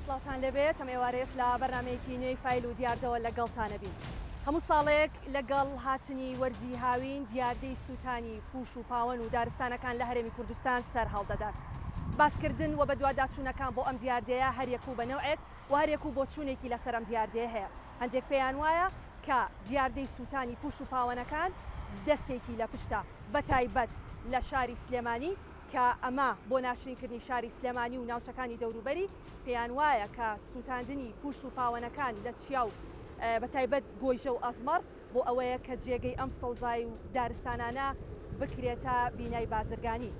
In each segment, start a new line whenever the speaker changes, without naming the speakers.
سڵاوتان لێبێت ئەم ئێوارەیەش لە بەرنامەیەکی نوێی فایل و دیاردەوە لەگەڵتانە بین. هەموو ساڵێک لەگەڵ هاتنی وەرزی هاوین دیاردەی سووتانی پووش و پاوەن و دارستانەکان لە هەرێمی کوردستان سەر هەڵدەدات. باسکردن و بەدواداچوونەکان بۆ ئەم دیاردەیە هەریەک و بە نەوعێک و هەریەک و بۆچوونێکی لەسەر ئەم دیاردەیە هەیە. هەندێک پێیان وایە کە دیاردەی سووتانی پووش و پاوەنەکان دەستێکی لە پشتە بەتایبەت لە شاری سلێمانی کە ئەمە بۆ ناشرینکردنی شاری سلێمانی و ناوچەکانی دەوروبەری پێیان وایە کە سووتاندنی پووش و پاوەنەکان لە چیا و بەتایبەت گۆیژە و ئەزمەڕ بۆ ئەوەیە کە جێگەی ئەم سەوزایی و دارستانانە بکرێتە بینای بازرگانی.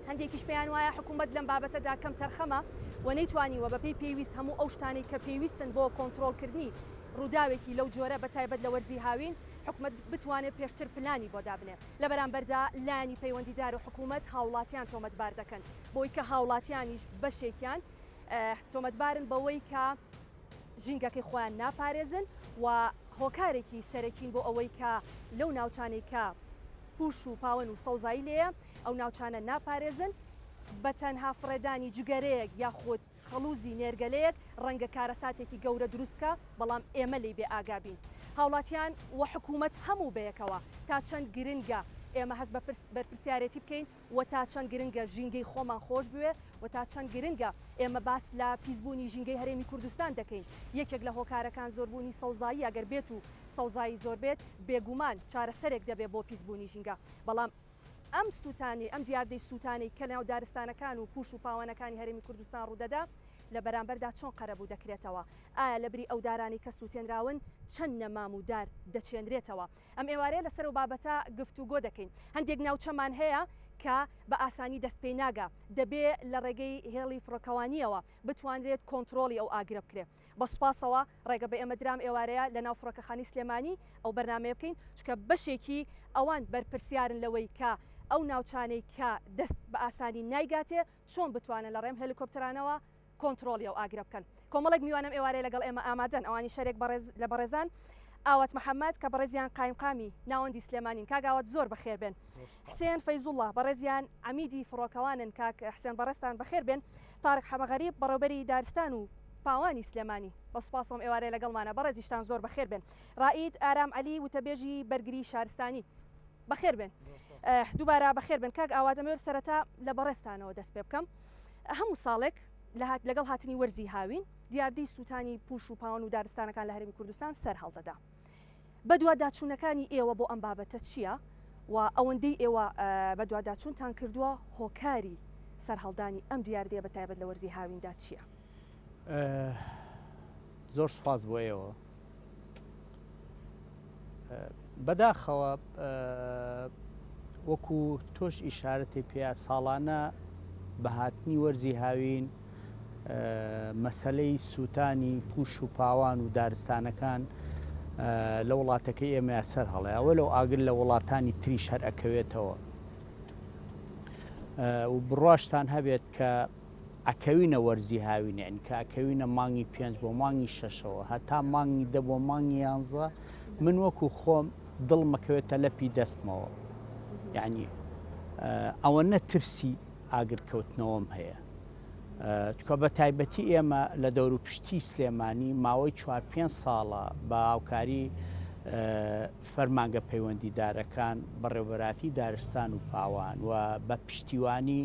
هەندێکیش پێیان وایە حکوومەت لەم بابەتەدا کەمتەرخەمە و نەیتوانیوە بەپێی پێویست هەموو ئەو شتانەی کە پێویستن بۆ کۆنترۆڵکردنی ڕووداوێکی لەو جۆرە بەتایبەت لە وەرزی هاوین حکومەت بتوانێت پێشتر پلانی بۆ دابنێ. لە بەرامبەردا لایەنی پەیوەندیدار و حکوومەت هاوڵاتیان تۆمەتبار دەکەن بەوەی کە هاوڵاتیانیش بەشێکیان تۆمەتبارن بەوەی کە ژینگەکەی خۆیان ناپارێزن و هۆکارێکی سەرەکین بۆ ئەوەی کە لەو ناوچانەی کە پوش و پاوەن و سەوزایی لێیە ئەو ناوچانە ناپارێزن بە تەنها فڕێدانی جگەرەیەک یاخود خەڵوزی نێرگەلەیەک ڕەنگە کارەساتێکی گەورە دروست بکا بەڵام ئێمە لێی بێ ئاگا بین هاوڵاتیان و حکومەت هەموو بەیەکەوە تا چەند گرنگە ئێمە هەست بە بەرپرسیارێتی بکەین و تا چەند گرنگە ژینگەی خۆمان خۆش بوێ و تا چەند گرنگە ئێمە باس لە پیسبوونی ژینگەی هەرێمی کوردستان دەکەین یەکێک لە هۆکارەکان زۆربوونی سەوزاییە گەر بێت و سەوزایی زۆر بێت بێگومان چارەسەرێک دەبێ بۆ پیسبوونی ژینگە بەڵام ئەم سووتانەی ئەم دیاردەی سووتانەی کە ناو دارستانەکان و پووش و پاوانەکانی هەرێمی کوردستان ڕوودەدا لە بەرامبەردا چۆن قەرەبوو دەکرێتەوە؟ ئایا لەبری ئەو دارانەی کە سووتێنراون چەند نەمام و دار دەچێنرێتەوە؟ ئەم ئێوارەیە لەسەر ئەو بابەتە گفتوگۆ دەکەین. هەندێک ناوچەمان هەیە کە بە ئاسانی دەست پێی ناگا، دەبێ لە ڕێگەی هێڵی فڕۆکەوانییەوە بتوانرێت کۆنترۆڵی ئەو ئاگرە بکرێ. بە سوپاسەوە ڕێگە بە ئێمە درا ئەم ئێوارەیە لە ناو فڕۆکەخانەی سلێمانی ئەو بەرنامەیە بکەین، چونکە بەشێکی ئەوان بەرپرسیارن لەوەی کە ئەو ناوچانەی کە دەست بە ئاسانی نایگاتێ چۆن بتوانن لە ڕێم هێلیکۆپتەرانەوە کۆنترۆڵی ئەو ئاگرە بکەن. کۆمەڵێک میوان ئەم ئێوارەیە لەگەڵ ئێمە ئامادەن، ئەوانیش هەرێک بەڕێز لە بەڕێزان ئاوات محەمەد کە بەڕێزیان قایمقامی ناوەندی سلێمانین. کاک ئاوات زۆر بەخێر بێن. حسێن فەیزوڵڵا بەڕێزیان عەمیدی فڕۆکەوانن. کاک حسێن بەڕێزتان بەخێر بێن. تارق حەمەغەریب بەڕێوبەری دارستان و پاوانی سلێمانی بە سوپاسەوە ئەم ئێوارەیە لەگەڵمانە، بەڕێزیشتان زۆر بەخێر بێن. ڕائید ئارام عەلی وتەبێژی بەرگری شارستانی بەخێر بێن. دووبارە بەخێر بێن. کاک ئاوات ئەمەوێت سەرەتا لە بەڕێزتانەوە دەست پێ بکەم. هەموو ساڵێک لەگەڵ هاتنی وەرزی هاوین دیاردەی سووتانی پوش و پاوەن و دارستانەکان لە هەرێمی کوردستان سەر هەڵدەدا. بەدواداچوونەکانی ئێوە بۆ ئەم بابەتە چییە و ئەوەندەی ئێوە بەدواداچوونتان کردووە هۆکاری سەرهەڵدانی ئەم دیاردەیە بە تایبەت لە وەرزی هاویندا چییە؟
زۆر سوپاس بۆ ئێوە. بەداخەوە وەکو تۆش ئیشارەتی پێیا ساڵانە بە هاتنی وەرزی هاوین مەسلەی سووتانی پوش و پاوان و دارستانەکان لە وڵاتەکەی ئێمە سەر هەڵەیە وەلو ئاگر لە وڵاتانی تریش هەر ئەکەوێتەوە و بڕواشتان هەبێت کە ئەکەوینە وەرزی هاوین یعنی کە ئەکەوینە مانگی پێنج بۆ مانگی شەشەوە هەتا مانگی دە بۆ مانگی یانزە من وەکو خۆم دڵمەکەوێتە لەپی دەستمەوە یعنی ئەوە نە ترسی ئاگرکەوتنەوەم هەیە تکە بە تایبەتی ئێمە لە دەور و پشتی سلێمانی ماوەی چوار پێ ساڵە بە هاوکاری فەرمانگە پەیوەندیدارەکان بەڕێوبەراتی دارستان و پاوان و بە پشتیوانی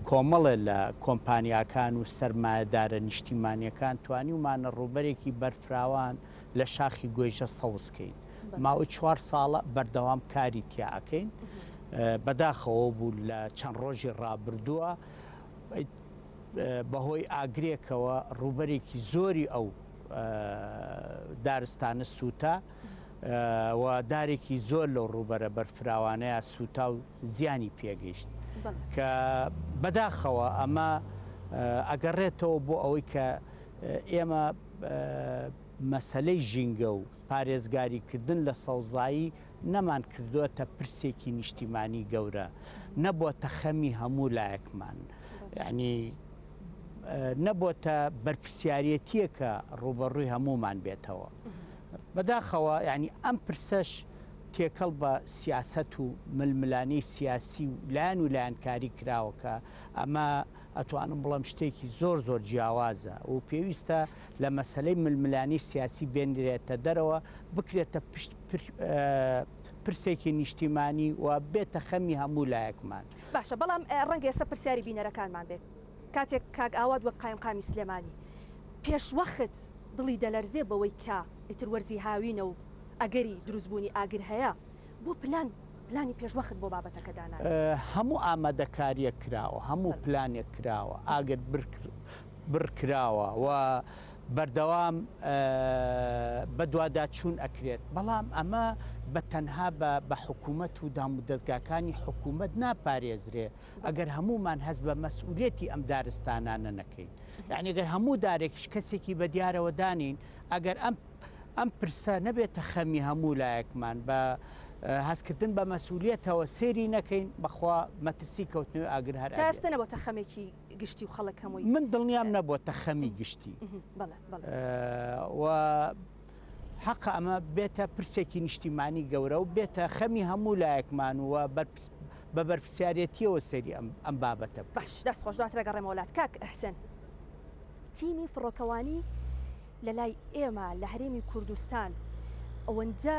کۆمەڵێ لە کۆمپانیاکان و سەرمایەدارە نیشتیمانیەکان توانیومانە ڕووبەرێکی بەرفراوان لە شاخی گۆیژە سەوز کەین. ماوەی چوار ساڵە بەردەوام کاری تیا ئەکەین. بەداخەوە بوو لە چەند ڕۆژی ڕابردووە بەهۆی ئاگرێکەوە ڕووبەرێکی زۆری ئەو دارستانە سووتا و دارێکی زۆر لەو ڕووبەرە بەرفراوانەیە سووتا و زیانی پێگەیشت کە بەداخەوە ئەمە ئەگەڕێتەوە بۆ ئەوەی کە ئێمە مەسەلەی ژینگە و پارێزگاریکردن لە سەوزایی نەمان کردووەتە پرسێکی نیشتیمانی گەورە نەبووەتە خەمی هەموو لایەکمان یعنی نەبووەتە بەرپرسیارەتیەکە ڕووبەڕووی هەمومان بێتەوە بەداخەوە یعنی ئەم پرسەش تێکەڵ بە سیاسەت و ململانێی سیاسی و لایەن و لایەنکاری کراوە کە ئەمە ئەتوانم بڵێم شتێکی زۆر زۆر جیاوازە و پێویستە لە مەسەلەی ململانێی سیاسی بێنرێتە دەرەوە بکرێتە پشت پرسێکی نیشتیمانی و بێتە خەمی هەموو لایەکمان.
باشە بەڵام ڕەنگە ئێستا پرسیاری بینەرەکانمان بێت کاتێک کاک ئاوات وەک قایمقامی سلێمانی پێشوەخت دڵی دەلەرزێ بەوەی کە ئیتر وەرزی هاوینە و ئەگەری دروستبوونی ئاگر هەیە، بۆ پلان پلانی پێشوەخت بۆ بابەتەکە دانانێت؟
هەموو ئامادەکارییەک کراوە، هەموو پلانێک کراوە، ئاگر بڕ کراوە و بەردەوام بەدواداچوون ئەکرێت، بەڵام ئەمە بە تەنها بە حکوومەت و دامودەزگاکانی حکوومەت ناپارێزرێ ئەگەر هەموومان هەست بە مەسئولیەتی ئەم دارستانانە نەکەین. یعنی گەر هەموو دارێکیش کەسێکی بە دیارەوە دانین، ئەگەر ئەم ئەم پرسە نەبێتە خەمی هەموو لایەکمان بە هەستکردن بە مەسئولیەتەوە سەیری نەکەین بەخوا مەترسی کەوتنەوەی ئاگر هەر
تا ئێستا نەبۆتە خەمێکی گشتی و خەڵک هەمووی
من دڵنیام نەبۆتە خەمی گشتی
بەڵێ بەڵێ
و حەقە ئەمە بێتە پرسێکی نیشتیمانی گەورە و بێتە خەمی هەموو لایەکمان و بە بەرپرسیارێتیەوە سەیری ئەم بابەتە بکەین.
باش دەست خۆش دواتر ئەگەڕێمەوە لات کاک حسێن تیمی فڕۆکەوانی لە لای ئێمە لە هەرێمی کوردستان ئەوەندە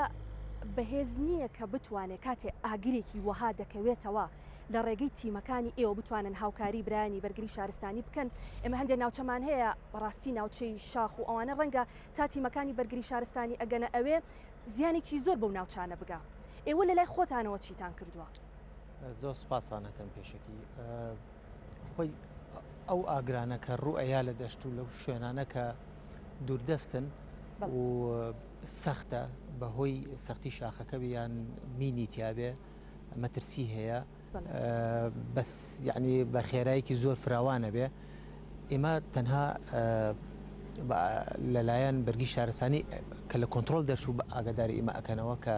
بەهێز نییە کە بتوانێت کاتێ ئاگرێکی وەها دەکەوێتەوە لە ڕێگەی تیمەکانی ئێوە بتوانن هاوکاری برایانی بەرگری شارستانی بکەن ئێمە هەندێک ناوچەمان هەیە بەڕاستی ناوچەی شاخ و ئەوانە ڕەنگە تا تیمەکانی بەرگری شارستانی ئەگەنە ئەوێ زیانێکی زۆر بەو ناوچانە بگا ئێوە لە لای خۆتانەوە چیتان کردووە؟
زۆر سپاسان ئەکەم پێشەکی خۆی ئەو ئاگرانە کە ڕوئەیا لە دەشت و لەو شوێنانە کە دووردەستن و سەختە بەهۆی سەختی شاخەکە یان مینی تیاابێ مەترسی هەیە بەس یعنی بە خێرایەکی زۆر فراوانە بێ ئێمە تەنها لەلایەن بەرگی شارستانی کە لە کۆنتترۆل دەرچوو بە ئاگاداری ئیمە ئەکەنەوە کە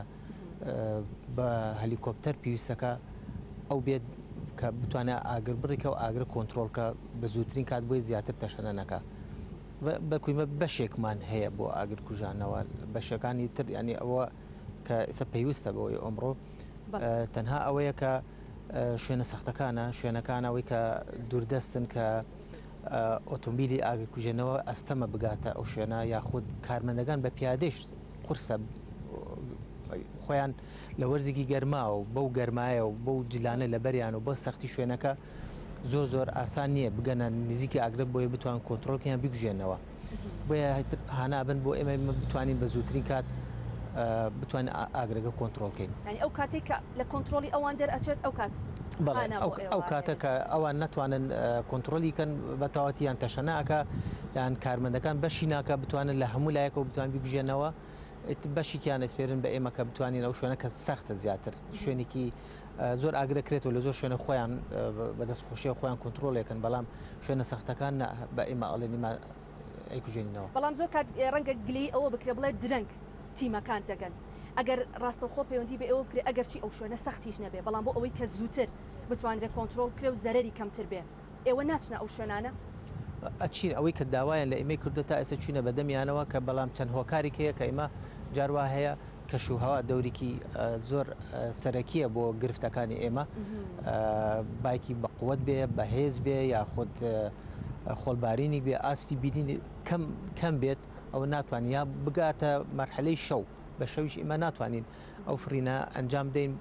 بە هەلیکۆپتەر پێویستەکە ئەو بێت کە بتوانێت ئاگر بڕیکە و ئاگر کۆنتترۆلکە بە زووترین کات بۆی زیاتر تەشەنە نەکە بەکویمە بەشێکمان هەیە بۆ ئاگر کوژانەوە بەشەکانی تر ینی ئەوە کە ئێستا پێویستە بەوەی ئەمڕۆ تەنها ئەوەیە کە شوێنە سەختەکانە شوێنەکان ئەوەی کە دووردەستن کە ئۆتۆمبیلی ئاگرکوژێنەوە ئەستەمە بگاتە ئەو شوێنە یاخود کارمەندەکان بە پیادەش قورسە خۆیان لە وەرزێکی گەرما و بەو گەرمایە و بەو جلانە لەبەریان و بە سەختی شوێنەکە زۆر زۆر ئاسان نییە بگەنە نزیکی ئاگرە بۆیە بتوان کۆنتترۆلکیان بگوژێنەوە بۆیە هانا بن بۆ ئێمە بتوانین بە زووترین کات بتوانین ئاگرەکە کۆنتترۆلکەین
ئەو کاتێک کە لە کۆنتترۆلی ئەوان دەرئەچێت ئەو کات
ئەو کاتە کە ئەوان ناتوانن کۆنتترۆلی کەن بە تەواتی یان تەشەناکە یان کارمەندەکان بەشی ناکە بتوانن لە هەموو لایەکەوە بتوان بگوژێنەوە بەشێکیان ئەسپێرن بە ئێمە کە بتوانین ئەو شوێنە کە سەختە زیاتر شوێنێکی زۆر ئاگرە کرێتەوە لە زۆر شوێنە خۆیان بەدەست خۆشیە خۆیان کۆنتترۆلێکن بەڵام شوێنە سەختەکان بە ئێمە ئەڵێنیمە ئەیکوژێنینەوە.
بەڵام زۆر کات ڕەنگە گلەیی ئەوە بکرێ بڵێ درەنگ تیمەکان دەگەن ئەگەر ڕاستەوخۆ پەیوەندی بە ئێوە بکرێ ئەگەرچی ئەو شوێنە سەختیش نەبێ بەڵام بۆ ئەوەی کە زووتر بتوانرێ کۆنترۆڵ بکرێ و زەرەری کەمتر بێ ئێوە ناچنە ئەو شوێنانە؟
ئەچین ئەوەی کە داوایان لە ئێمەی کردووە تا ئێستا چوینە بەدەمیانەوە کە بەڵام چەند هۆکارێک هەیە کە ئێمە جار وا هەیە کەش و هەوا دەورێکی زۆر سەرەکیە بۆ گرفتەکانی ئێمە بایکی بەقوت بێ بەهێز بێ یاخود خۆڵبارینی بێ ئاستی بینینی کەم کەم بێت ئەوە ناتوانین یا بگاتە مەرحەلەی شەو بە شەویش ئێمە ناتوانین ئەو فڕینە ئەنجام بدەین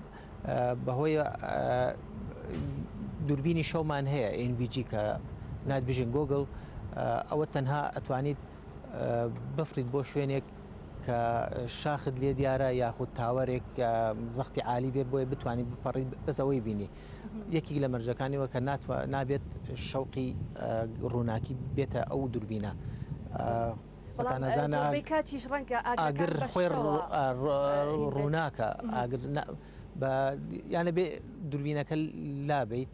بەهۆی دووربینی شەومان هەیە NVG کە نایت ڤیژن گۆگل ئەوە تەنها ئەتوانیت بفریت بۆ شوێنێک کە شاخت لێ دیارە یاخود تاوەرێک زەختی عالی بێ بۆیە بتوانانی بپەڕی بەس ئەوەی بینی یەکێک لە مەرجەکانیەوە کە نابێت شەوقی ڕووناکی بێتە ئەو دووربینە.
خۆتانەزانە کاتیش ڕەنگە
ئاگر خۆی ڕووناکە ئاگر یانە بێ دووربینەکە لابیت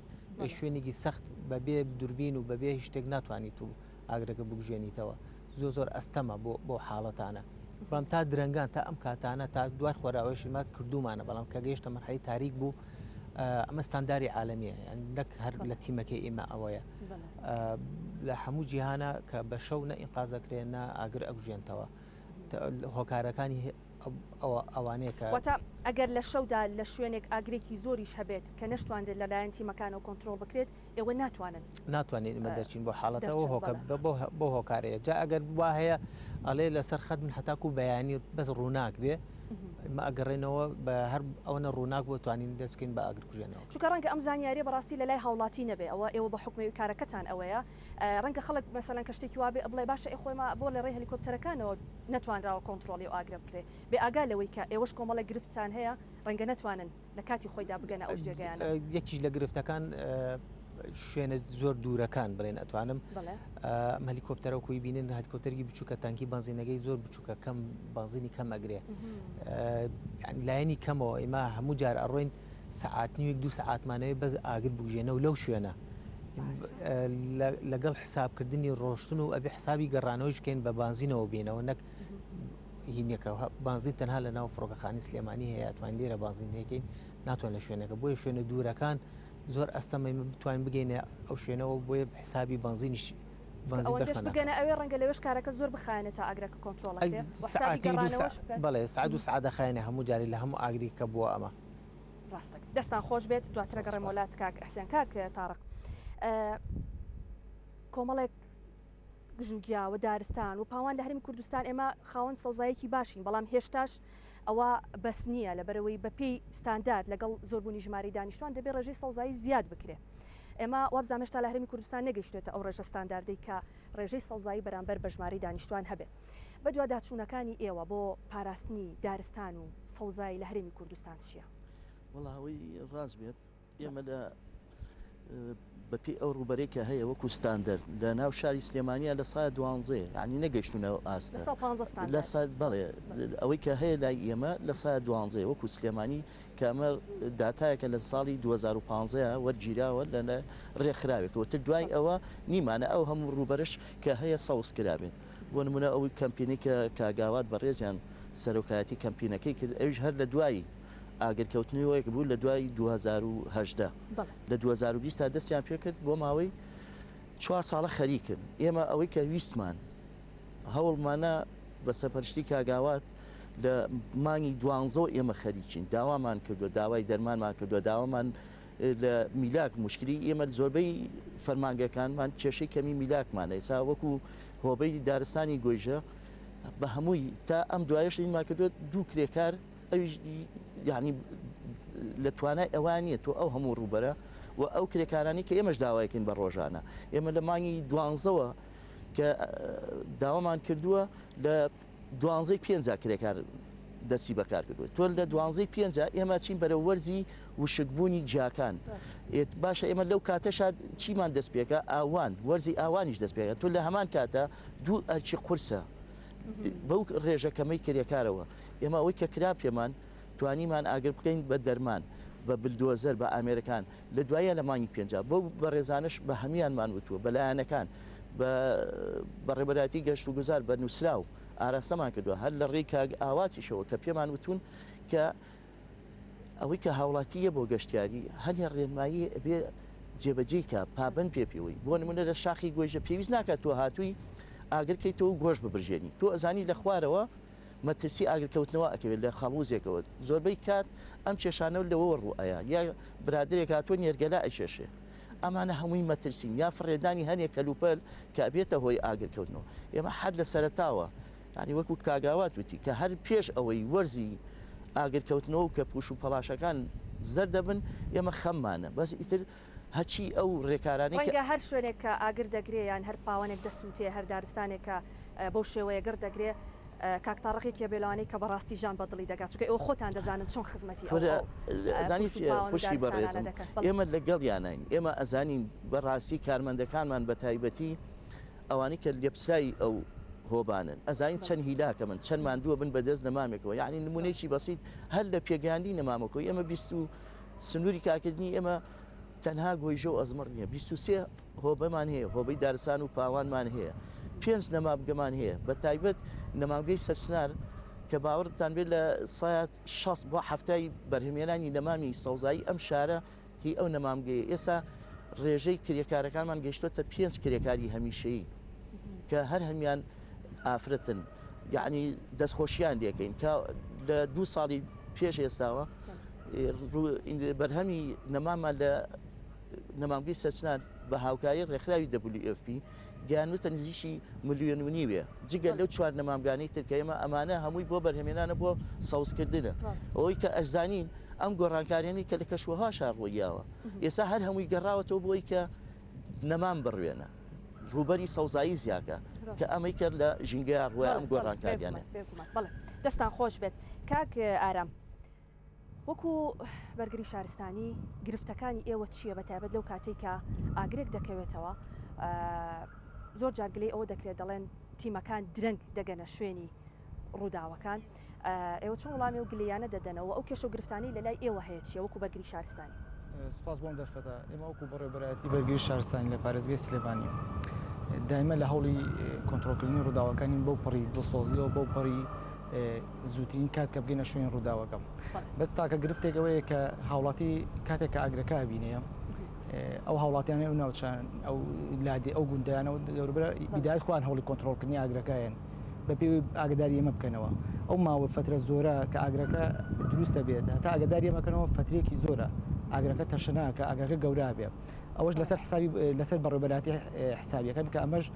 شوێنێکی سەخت بەبێ دووربین و بەبێ هیچ شتێک ناتوانیت و ئاگرەکە بگوژێنیتەوە زۆر زۆر ئەستەمە بۆ بۆ حاڵەتانە بەڵام تا درەنگان تا ئەم کاتانە تا دوای خۆراوەشیمە کردومانە بەڵام کە گەیشتە مەرحەی تاریک بوو ئەمە ستانداری عالەمیە یعنی نەک هەر لە تیمەکەی ئێمە ئەوەیە لە هەموو جیهانە کە بە شەو نە ئینقازەکرێن نە ئاگر ئەگوژێنتەوە هۆکارەکانی. ئەوانەیە کە.
واتە ئەگەر لە شەودا لە شوێنێک ئاگرێکی زۆریش هەبێت کە نەشتوانرێت لەلایەن تیمەکانەوە کۆنترۆڵ بکرێت، ئێوە ناتوانن.
ناتوانین ئمە دەرچین بۆ حاڵەتەوە هۆکە بۆ هۆکارەیە جا ئەگەر وا هەیە ئەڵێ لەسەر خەت من هەتاکو بەیانی بەس ڕووناک بێ ئمە ئەگەڕێنەوە بە هەر ئەوەنە ڕووناک بۆ توانین دەست بکەین بە ئاگر کوژێنەوە.
چونکە ڕەنگە ئەم زانیاریە بەڕاستی لەلای هاوڵاتی نەبێ ئەوە ئێوە بە حوکمی کارەکەتان ئەوەیە ڕەنگە خەڵک مەسەلەن کە شتێکی وابێ بڵێ باشە ئێ خۆ ئێمە بۆ لە ڕێی هەلیکۆپتەرەکانەوە نەتوانراوە کۆنتڕۆڵی ئەو ئاگرە بکرێ بێ ئاگا لەوەی کە ئێوەش کۆمەڵێک گرفتتان هەیە ڕەنگە نەتوانن لە کاتی خۆیدا بگەنە ئەو جێگەیانە.
یەکیش لە گرفتەکان شوێنە زۆر دوورەکان بڵێن ئەتوانم ئەم هەلیکۆپتەرە کوی بینن هەلیکۆپتەرێکی بچووکە تانکی بەنزینەکەی زۆر بچووکە کەم بەنزینی کەم ئەگرێ لایەنی کەمەوە ئێمە هەموو جار ئەڕۆین سەعات نیوێک دوو سەعاتمانەوەی بەس ئاگر بگژێنەوە لەو شوێنە لەگەڵ حسابکردنی ڕۆشتن و ئەبێ حسابی گەڕانەوەش بکەین بە بانزینەوە بینەوە نەک هینەکە بانزین تەنها لە ناو فڕۆکەخانی سلێمانی هەیە توانین لێرە بانزین هەیەکەین ناتوان لە شوێنەکە بۆیە شوێنە دوورەکان زۆر ئەستەمە بتوانین بگەینە ئەو شوێنەوە بۆیە حسابی بانزینیش
بگەنە ئەوێ ڕەنگە لەوێش کارەکە زۆر بخایەنێت تا ئاگرەکە کۆنترۆڵ
بەڵێ سعات و سعادە خایەنە هەموو جاری لە هەموو ئاگری کە بووە ئەمە
ڕاستە دەستان خۆش بێت دواترە گەڕێمەوە لات کاک حسێن کاک تارق کۆمەڵێک گژوگیا و دارستان و پاوان لە هەرمی کوردستان ئێمە خاوەن سەوزایەکی باشین بەڵام هێشتاش ئەوە بەس نییە لەبەرەوەی بەپێی ستاندارد لەگەڵ زۆربوونی ژمارەی دانیشتوان دەبێت ڕێژەی سەوزایی زیاد بکرێ ئێمە وابزانم هێشتا لە هەرێمی کوردستان نەگەیشتێتە ئەو ڕێژە ستانداردەی کە ڕێژەی سەوزایی بەرامبەر بە ژمارەی دانیشتوان هەبێ. بەدواداچوونەکانی ئێوە بۆ پاراستنی دارستان و سەوزایی لە هەرێمی کوردستان چییە؟
وەڵا ئەوەی ڕاست بێت ئێمە لە بەپێی ئەو ڕووبەرەی کە هەیە وەکو ستاندەر لە ناو شاری سلێمانیا لە سا دوانزەیە یعنی نەگەیشتونە ئەو ئاستە لە سا بەڵێ ئەوەی کە هەیە لای ئێمە لە سا دوانزەیە وەکو سلێمانی کە ئەمە داتایەکە لە ساڵی 2015 وەرگیراوە لە ڕێکخراوێکەوە تر دوای ئەوە نیمانە ئەو هەموو ڕووبەرش کە هەیە سەوز کرابێت بۆ نمونە ئەو کەمپینەی کە کاک ئاوات بەڕێزیان سەرۆکایەتی کەمپینەکەی کرد ئەویش هەر لە دوای ئاگرکەوتنەوەیەک بوو لە دوای 2018 لە 2020 تا دەستیان پێکرد بۆ ماوەی چوار ساڵە خەریکن ئێمە ئەوەی کە ویستمان هەوڵمانە بە سەپەرشتی کاگاوات لە مانگی دوانزەوە ئێمە خەریکین داوامان کردووە داوای دەرمانمان کردووە داوامان لە میلاک موشکلی ئێمە زۆربەی فەرمانگەکانمان کێشەی کەمی میلاکمانە ئێستا وەکو هۆبەی دارستانی گۆیژە بە هەمووی تا ئەم دوایش ئیمان کردووە دوو کرێکار ئەویش یعنی لە توانای ئەوان نییە تۆ ئەو هەموو ڕووبەرە و ئەو کرێکارانی کە ئێمەش داوایکەین بە ڕۆژانە ئێمە لە مانگی دوانزەوە کە داوامان کردووە لە دوانزەی پێنجا کرێکار دەستی بەکار کردووە تۆ لە دوانزەی پێنجا ئێمە چین بەرەو وەرزی وشکبوونی گیاکان باشە ئێمە لەو کاتەشا چیمان دەست پێکە ئاوان وەرزی ئاوانیش دەست پێکە تۆ لە هەمان کاتە دوو ئەرکی قورسە بەو ڕێژە کەمەی کرێکارەوە ئێمە ئەوەی کە کرا پێمان توانیمان ئاگر بکەین بە دەرمان بە بلدۆزەر بە ئامێرەکان لە دوایە لە مانگی پێنجا بەو بەڕێزانش بە هەمیانمان وتووە بە لایەنەکان بە بەڕێوەبەرایەتی گەشتوگوزار بە نووسراو ئاراستەمان کردووە هەر لە ڕێی کاک ئاواتیشەوە کە پێمان وتون کە ئەوەی کە هاوڵاتیە بۆ گەشتیاری هەنێ ڕێنمایی بێ جێبەجێی کە پابند پێ پێوەی بۆ نمونە لە شاخی گۆیژە پێویست ناکات تۆ هاتووی ئاگرکەیتەوە و گۆش ببرژێنی تۆ ئەزانی لە خوارەوە مەترسی ئاگرکەوتنەوە ئەکەوێت لە خەڵوزێکەوە زۆربەی کات ئەم کێشانە لەوەوە ڕوو ئەیا یا برادرێک هاتووە نێرگەلە ئەکێشێ ئەمانە هەمووی مەترسین یا فڕێدانی هەنێک کەلوپەل کە ئەبێتە هۆی ئاگرکەوتنەوە ئێمە هەر لە سەرەتاوە یانی وەکو کاگاوات وتی کە هەر پێش ئەوەی وەرزی ئاگرکەوتنەوە و کە پوش و پەڵاشەکان زەردەبن ئێمە خەممانە بەس ئیتر هەچی ئەو ڕێکارانەی کە.
ڕەنگە هەر شوێنێک کە ئاگر دەگرێ یان هەر پاوەنێک دەسووتێ، هەر دارستانێک کە بەو شێوەیە گڕ دەگرێ، کاک تاڕق یەکێ بێ لەوانەی کە بەڕاستی ژان بە دڵی دەگات، چونکە ئێوە خۆتان دەزانن چۆن خزمەتی ئەو
کورە ئەزانی
پووش و
چییە
پاوەن و
خوشکی
دارستانانە
بەڕێزم
دەکەن. بەڵێ.
ئێمە لەگەڵیانین، ئێمە ئەزانین بەڕاستی کارمەندەکانمان بەتایبەتی ئەوانەی کە لێپسراوی ئەو هۆبانەن ئەزانین چەند هیلاکە من چەند ماندووە بن بەدەست نەمامێکەوە یعنی نمونەیەکی بەسیت هەر لە پێگەیاندنی نەمامەکەوە ئێمە 20 و سنووری کارکردنی ئێمە تەنها گۆیژە و ئەزمڕ نییە 23 هۆبەمان هەیە هۆبەی دارستان و پاوانمان هەیە پێنج نەمامگەمان هەیە بە تایبەت نەمامگەی سەرچنار کە باوەڕتان بێت لە سایات 60 بۆ هەفتای بەرهەمێنانی نەمامی سەوزایی ئەم شارە هی ئەو نەمامگەیە ئێستا ڕێژەی کرێکارەکانمان گەیشتۆتە پێنج کرێکاری هەمیشەیی کە هەر هەمیان ئافرەتن. یعنی دەستخۆشیان لێکەین کە لە دوو ساڵی پێش ئێستاوە بەرهەمی نەمامان لە نەمامگەی سەرچنار بە هاوکاری ڕێکخراوی WFP گەیانوتە نزیکی ملیۆن و نیوێ جگە لەو چوار نەمامگانەی تر کە ئێمە ئەمانە هەمووی بۆ بەرهەمێنانە بۆ سەوزکردنە ئەوەی کە ئەشزانین ئەم گۆڕانکاریانی کە لە کەشوهواشا ڕوویاوە ئێستا هەر هەمووی گەڕاوەتەوە بۆی کە نەمام بڕوێنە ڕووبەری سەوزایی زیاکە کە ئەمەی کرد لە ژینگەیە ڕووە ئەم گۆڕانکاریانە.
بەڵێ دەستان خۆش بێت کاک ئارام. وەکو بەرگری شارستانی گرفتەکانی ئێوە چییە بە تایبەت لەو کاتێک کە ئاگرێک دەکەوێتەوە زۆر جار گلەی ئەوە دەکرێت دەڵێن تیمەکان درەنگ دەگەنە شوێنی ڕووداوەکان ئێوە چۆن وڵامی و گلیانە دەدەنەوە ئەو کێشە و گرفتانەی لە لای ئێوە هەیە چیە وەکو بەرگری شارستانی؟
سپاس بۆم دەرفەتە ئێمە وەکو بەڕێوەبەرایەتی بەرگری شارستانی لە پارێزگای سلێمانی دایمە لە هەوڵی کۆنترۆڵکردنی ڕووداوەکانین بەو پەڕی دڵسۆزیەوە بەو پەڕی زووترین کات کە بگەینە شوێنی ڕووداوەکە بەس تاکە گرفتێک ئەوەیە کە هاوڵاتی کاتێک کە ئاگرەکە بینێ ئەو هاوڵاتیانەی ئەو ناوچان ئەو لادێ ئەو گوندیانە و دەوروبەرە بیدای خۆیان هەوڵی کۆنترۆڵکردنی ئاگرەکەیان بە پێی ئاگداری ئێمە بکەنەوە ئەو ماوە فترە زۆرە کە ئاگرەکە دروستە بێت هەتا ئاگداری ئێمەکەنەوە فترێکی زۆرە ئاگرەکە تەشەناکە ئاگرەکە گەورە بێ ئەوەش لەسەر حسابی لەسەر بەڕێوەبەرایەتی حسابیەکان کە ئەمەش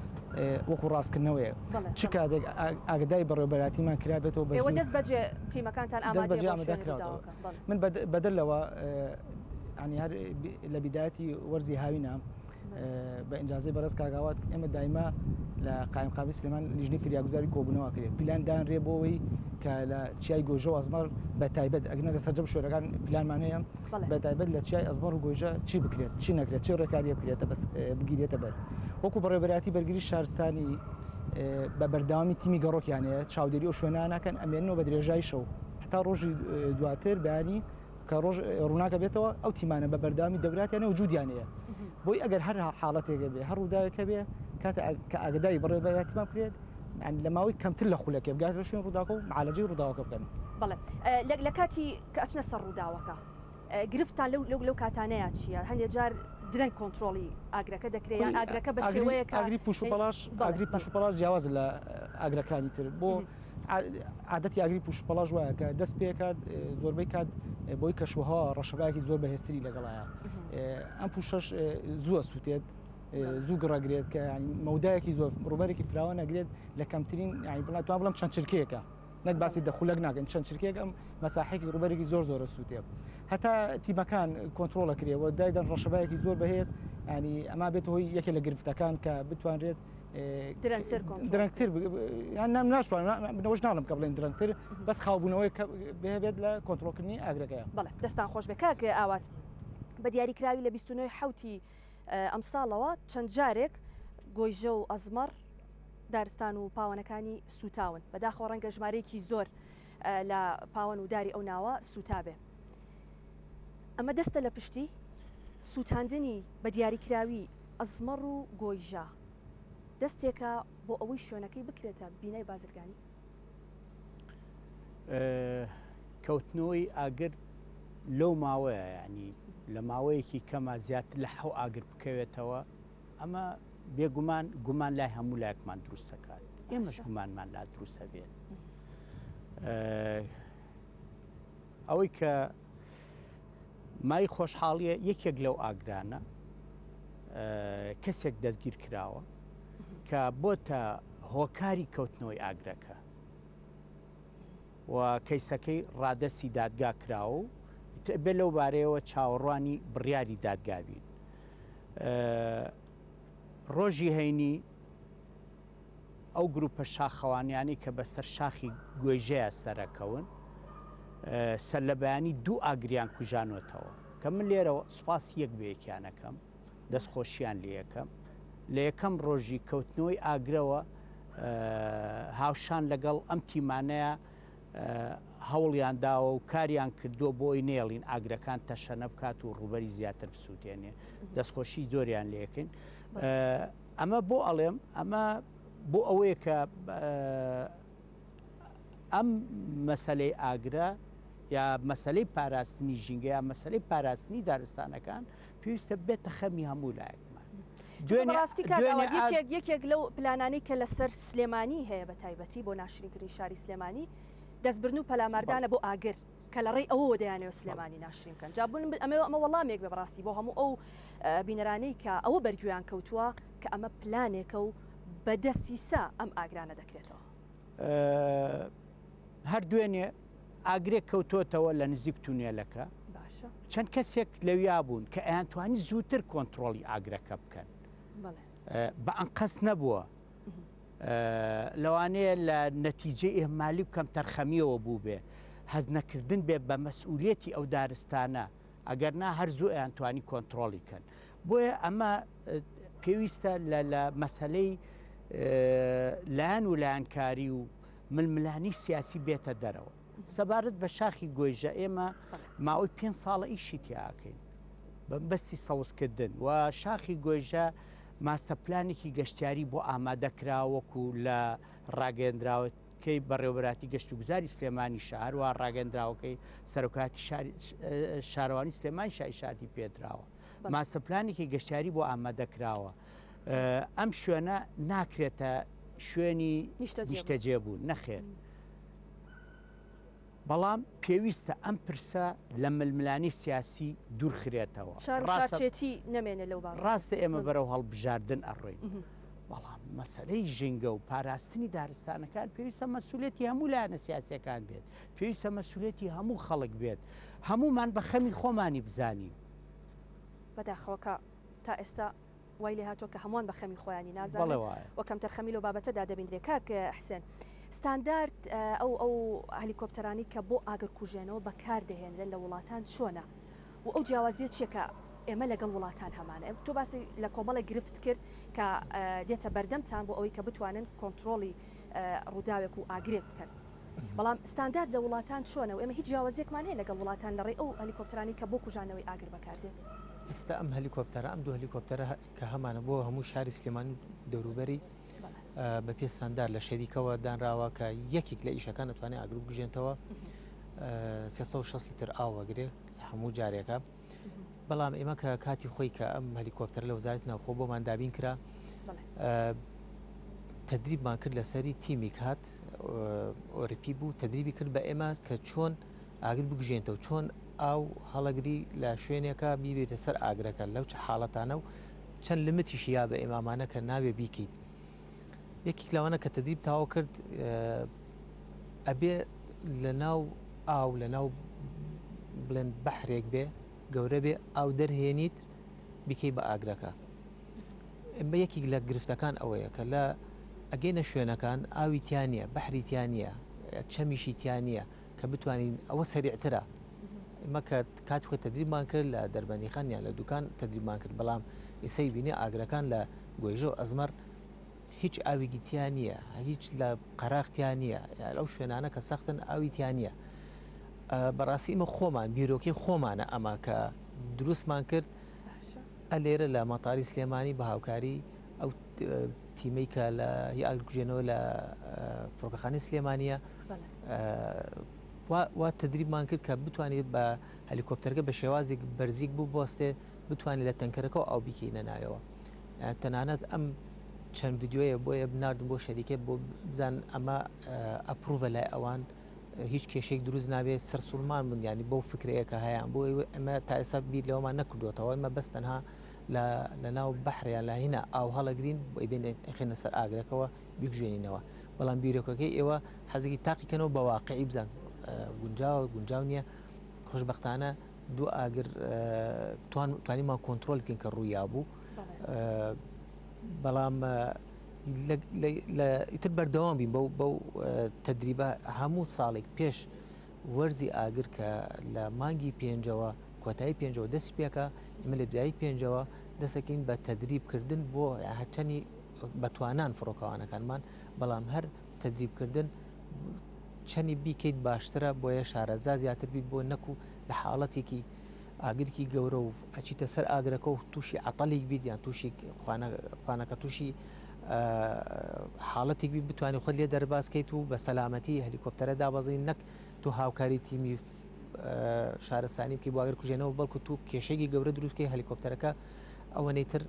وەکو ڕاستکردنەوەیە چ کاتێک ئاگدای بەڕێوەبەرایەتیمان کرابێتەوە بە
ئێوە دەست بەجێ تیمەکانتان ئامادە
ئامادە کراوە من بەدەر لەوە ینی هەر لە بیدایەتی وەرزی هاوینە بە ئینجازەی بەڕێز کاک ئاوات ئێمە دایمە لە قایمقامی سلێمان لیژنەی فریاگوزاری کۆبوونەوە کرێت پیلان دانرێ بۆ ئەوەی کە لە چیای گۆژە و ئەزمەڕ بە تایبەت ئەگەنا لە سەرجەم شوێنەکان پلانمان هەیە بە تایبەت لە چیای ئەزمەڕ و گۆژە چی بکرێت چی نەکرێت چی ڕێکاریە بکرێتە بەس بگیرێتە بەر وەکو بەڕێوەبەرایەتی بەرگری شارستانی بە بەردەوامی تیمی گەڕۆکیان هەیە چاودێری ئەو شوێنانەکەن ئەمێنەوە بە درێژای شەو هەتا ڕۆژی دواتر بەیانی کە ڕۆژ ڕووناکە بێتەوە ئەو تیمانە بە بەردەوامی دەوراتیانە و جودیان هەیە بۆی ئەگەر هەر حاڵەتێکە بێ هەر ڕووداوێکە بێ کاتە کە ئاگداری بەڕێوەبەرایەتیمان بکرێت لە ماوەی کەمتر لە خولەکێ بگات لە شوێن ڕووداوەکە و معالەجەی ڕووداوەکە بکەن.
بەڵێ لە کاتی کە ئەچنە سەر ڕووداوەکە گرفتان لەو لەو لەو کاتانەیە چییە؟ هەندێک جار درەنگ کۆنترۆڵی ئاگرەکە دەکرێت یان ئاگرەکە بە شێوەیەک
ئاگری پوش و پەڵاش ئاگری پوش و پەڵاش جیاوازە لە ئاگرەکانی تر بۆ عادەتی ئاگری پوش و پەڵاش وایە کە دەست پێکات زۆربەی کات بۆی کەشوهەوا ڕەشەبایەکی زۆر بەهێزتری لەگەڵایە ئەم پوشەش زووە سووتێت زوو گڕەگرێت کە مەودایەکی زۆر ڕووبەرێکی فراوان نەگرێت لە کەمترین یانی بڵێ توان بڵم چەند چرکەیەکە نەک باسی دە خولەک ناکەن چەند چرکێک ئەم مەساحێکی ڕووبەرێکی زۆر زۆرە سووتێ هەتا تیمەکان کۆنتترۆڵە کرێەوە دایدەن ڕەشەبایەکی زۆر بەهێز ینی ئەما بێت هۆی یەکێ لە گرفتەکان کە بتوانرێت درەنگتر یان نام ناشوان بنەوەش ناڵم کە بڵێن درەنگتر بەس خاوبوونەوەی بێت لە کۆنتترۆلکردنی ئاگرەکەی
بەڵێ دەستان خۆش بێ کاک ئاوات بە دیاریکراوی لە 29 حوتی ئەمساڵەوە چەند جارێک گۆیژە و ئەزمەڕ دارستان و پاوەنەکانی سووتاون بەداخەوە ڕەنگە ژمارەیەکی زۆر لە پاوەن و داری ئەو ناوە سووتابێ ئەمە دەستە لە پشتی سووتاندنی بە دیاریکراوی ئەزمەڕ و گۆیژە دەستێکە بۆ ئەوەی شوێنەکەی بکرێتە بینای بازرگانی؟
کەوتنەوەی ئاگر لەو ماوەیە ینی لە ماوەیەکی کەمە زیاتر لە حەو ئاگر بکەوێتەوە ئەمە بێگومان گومان لای هەموو لایەکمان دروست دەکات ئێمەش گومانمان لا دروستە بێت ئەوەی کە مای خۆشحاڵیە یەکێک لەو ئاگرانە کەسێک دەستگیر کراوە کە بۆتە هۆکاری کەوتنەوەی ئاگرەکە و کەیسەکەی ڕادەستی دادگا کراوە و بێ لەو بارەیەوە چاوەڕوانی بڕیاری دادگا بین ڕۆژی هەینی ئەو گروپە شاخەوانیانەی کە بەسەر شاخی گۆیژەیە سەرەکەون سەر لە بەیانی دوو ئاگریان کوژانۆتەوە کە من لێرەوە سوپاس یەک بە یەکیانەکەم دەستخۆشیان لەکەم لە یەکەم ڕۆژی کەوتنەوەی ئاگرەوە هاوشان لەگەڵ ئەم تیمانەیە هەوڵیان داوە و کاریان کردووە بۆی نێڵین ئاگرەکان تەشەنە بکات و ڕووبەری زیاتر بسووتێنێ دەستخۆشی زۆریان لەکەین ئەمە بۆ ئەڵێم ئەمە بۆ ئەوەیە کە ئەم مەسلەی ئاگرە یا مەسلەی پاراستنی ژینگە یا مەسلەی پاراستنی دارستانەکان پێویستە بێتە خەمی هەموو لایەکمان. دوێنێ
بەڕاستی کاک
دوێنێ
ئاوات
ئا
یەکێک یەکێک لەو پلانانەی کە لەسەر سلێمانی هەیە بە تایبەتی بۆ ناشرینکردنی شاری سلێمانی دەستبردن و
بەڵێ
پەلاماردانە بۆ ئاگر کە لە ڕێی ئەوەوە دەیانەوێت
بەڵێ
سلێمانی ناشرین بکەن جا بن ئەمەوێ ئەمە وەڵامێک بێ بەڕاستی بۆ هەموو ئەو بینەرانەی کە ئەوە بەرگوێیان کەوتووە کە ئەمە پلانێکە و بە دەسیسە ئەم ئاگرانە دەکرێتەوە.
هەر دوێنێ ئاگرێک کەوتۆتەوە لە نزیک تونێلەکە
باشە
چەند کەسێک لەویا بوون کە ئەیانتوانی زووتر کۆنتترۆڵی ئاگرەکە بکەن بە ئەنقەست نەبووە لەوانەیە لە نەتیجەی ئێهمالی و کەمتەرخەمیەوە بوو بێ هەز نەکردن بێ بە مەسئولەتی ئەو دارستانە ئەگەر نا هەر زوو ئەیانتوانی کۆنتترۆڵی کەن بۆیە ئەمە پێویستە لە مەسلەی لایەن و لایەنکاری و ململانی سیاسی بێتە دەرەوە سەبارەت بە شاخی گۆیژە ئێمە ماوەی پێ ساڵە ئیشی تیاکەین بەمبەستی سەوزکردن و شاخی گۆیژە ماستە پلانێکی گەشتیاری بۆ ئامادە کرا وەکو لە ڕاگەندراوەکەی بەڕێوەبەراتی گەشت و گوزاری سلێمانی شار و ڕاگەندراوەکەی سەرۆکاتی شارەوانی سلێمانی شایشاتی پێدراوە ماستە پلانێکی گەشتیاری بۆ ئامادە کراوە ئەم شوێنە ناکرێتە شوێنی نیشتەجێ بوون نەخێر. بەڵام پێویستە ئەم پرسە لە ململانێی سیاسی دوورخرێتەوە.
شار و شارچێتی نەمێنێ لەو بابەتە.
ڕاستە ئێمە بەرەو هەڵبژاردن ئەڕۆین، بەڵام مەسەلەی ژینگە و پاراستنی دارستانەکان پێویستە مەسوولێتی هەموو لایەنە سیاسییەکان بێت، پێویستە مەسوولێتی هەموو خەڵک بێت، هەموومان بە خەمی خۆمانی بزانین.
بەداخەوە کە تا ئێستا وای لێهاتووە کە هەمووان بە خەمی خۆیانی نازانن و کەمتەرخەمی لەو بابەتەدا دەبیندرێ. کاک حسێن، ستاندارد ئەو ئەو هەلیکۆپتەرانەی کە بۆ ئاگرکوژێنەوە بەکار دەهێنرێن لە وڵاتان چۆنە و ئەو جیاوازیە چیە کە ئێمە لەگەڵ وڵاتان هەمانە؟ تۆ باسی لە کۆمەڵێک گرفت کرد کە دێتە بەردەمتان بۆ ئەوەی کە بتوانن کۆنترۆڵی ڕووداوێک و ئاگرێک بکەن. بەڵام ستاندارد لە وڵاتان چۆنە و ئێمە هیچ جیاوازیەکمان هەیە لەگەڵ وڵاتان لە ڕێی ئەو هەلیکۆپتەرانەی کە بۆ کوژانەوەی ئاگر بەکاردێت؟
ئێستا ئەم هەلیکۆپتەرە ئەم دوو هەلیکۆپتەرە کە هەمانە بۆ هەموو شاری سلێمانی و دەوروبەری بە پێ ستاندار لە شەریکەوە دانراوە کە یەکێک لە ئیشەکان دەتوانێت ئاگر بگوژێنتەوە 360 لیتر ئاو وەگرێ لە هەموو جارێکە بەڵام ئێمە کە کاتی خۆی کە ئەم هەلیکۆپتەر لە وەزارەتی ناوخۆ بۆمان دابین کرا تدریبمان کرد لەسەری تیمیک هات ئۆرپی بوو تدریبی کرد بە ئێمە کە چۆن ئاگر بگوژێنتەوە چۆن ئاو هەڵەگری لە شوێنێکە بیبێتە سەر ئاگرەکە لەو چ حاڵەتانە و چەند لمتیشی یا بە ئێمامانە کە ناوێ بیکەیت یەکێک لەوانە کە تدریب تاو کرد ئەبێ لە ناو ئاو لە ناو بڵێن بەحرێک بێ گەورە بێ ئاو دەرهێنیت بیکەی بە ئاگرەکە ئەمە یەکێک لە گرفتەکان ئەوەیە کە لە ئەگەینە شوێنەکان ئاوی تیا نییە بەحری تیا نییە چەمیشی تیا نییە کە بتوانین ئەوە سەریعترە ئمە کە کات خۆی تدریبمان کرد لە دەربەندیخان یان لە دوکان تدریبمان کرد بەڵام ئیسەی بینی ئاگرەکان لە گۆیژە و ئەزمەر هیچ ئاوێکی تیا نییە هیچ لە قەراخ تیا نییە ئەو شوێنانە کە سەختن ئاوی تیا نییە بەڕاستی ئمە خۆمان بیرۆکەی خۆمانە ئەمە کە دروستمان کرد ئەلێرە لە مەتاری سلێمانی بە هاوکاری ئەو تیمەی کە لە هی ئاگرکوژێنەوە لە فڕۆکەخانەی سلێمانیە وا تدریبمان کرد کە بتوانێت بە هەلیکۆپتەرەکە بە شێوازێک بەرزیک بوو بۆستێ بتوانێت لە تەنکەرەکە ئەو بیکەینە ناوەوە تەنانەت ئەم چەند ڤیددیوەیە بۆیە بناردم بۆ شەریکە بۆ بزان ئەمە ئەپروڤە لای ئەوان هیچ کێشێک دروست نابێت سەرسوڵمان بوون ینی بەو فکرەیە کە هەیان بۆ ئەمە تا ئێستا بیر لەوەمان نەکردوێتەوە ئمە بەس تەنها لە ناو بەحریان لە هینا ئاو هەڵەگرین بۆی بێن ئەخێنە سەر ئاگرەکەەوە بیکوژێنینەوە بەڵام بیرۆکەکەی ئێوە حەزێکی تاقیکەنەوە بە واقعی بزان گونجاوە گونجاو نییە خۆشببختانە دوو ئاگر توانیمان کۆنتترۆل بکەین کە ڕوویا بوو بەڵام ئیتر بەردەوام بین بەو بەو تەدریبە هەموو ساڵێک پێش وەرزی ئاگر کە لە مانگی پێنجەوە کۆتایی پێنجەوە دەستی پێکە ئمە لە بدایی پێنجەوە دەسەکەین بە تەدریبکردن بۆ هەرچەنی بەتوانان فڕۆکەوانەکانمان بەڵام هەر تەدریبکردن چەنی بیکەیت باشترە بۆیە شارەزا زیاتر بیت بۆ نەکو لە حاڵەتێکی ئاگرکی گەورە و ئەچیتە سەر ئاگرەکە و تووشی عتەڵیک بیت یان تووشی خوانەکە تووشی حاڵەتێک بی بتوانانی خۆت لێ دەربازکەیت و بە سەلامەتی هەلیکۆپتەرە دابەزین نەک تو هاوکاری تیمی شارستانی بکەی بۆ ئاگر کوژێنەوە بەڵکو تو کێشەیەکی گەورە دروست بکەی هەلیکۆپتەرەکە ئەوەنەی تر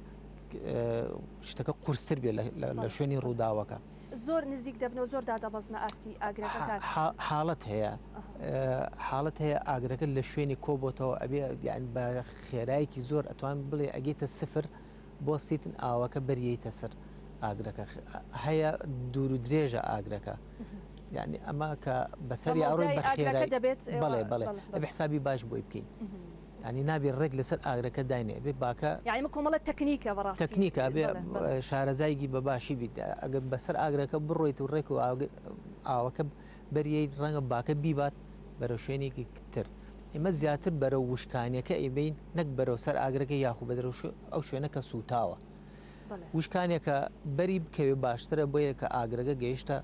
شتەکە قورستر بێت لە شوێنی ڕووداوەکە.
زۆر نزیک دەبن و زۆر دادەبەزنە ئاستی ئاگرەکە کاک.
حاڵەت هەیە حاڵەت هەیە ئاگرەکە لە شوێنی کۆبۆتەوە ئەبێ یان بە خێرایەکی زۆر ئەتوان بڵێ ئەگەیتە سفر بۆ سیتن ئاوەکە بەریەیتە سەر ئاگرەکە هەیە دوور و درێژە ئاگرەکە یعنی ئەمە کە بەسەری ئەڕۆی بە خێرای
دەبێت
بەڵێ بەڵێ ئەبێ حسابی باش بۆی بکەین ینی نابێ ڕێک لەسەر ئاگرەکە داینێ بێ باکە
یعنی ئەمە کۆمەڵە تەکنیکە بەڕاستی
تەکنیکە بێ شارەزایگی بە باشی بیت ئەگەر بەسەر ئاگرەکە بڕۆیت و ڕێک و ئاوەکە بەریەیت ڕەنگە باکە بیبات بەرەو شوێنێکی تر ئێمە زیاتر بەرەو وشکانیەکە ئەیبەین نەک بەرەو سەر ئاگرەکە یاخو بەدرەو ئەو شوێنە کە سووتاوە وشکانێکە بەری بکەوێ باشترە بۆیە کە ئاگرەکە گەیشتە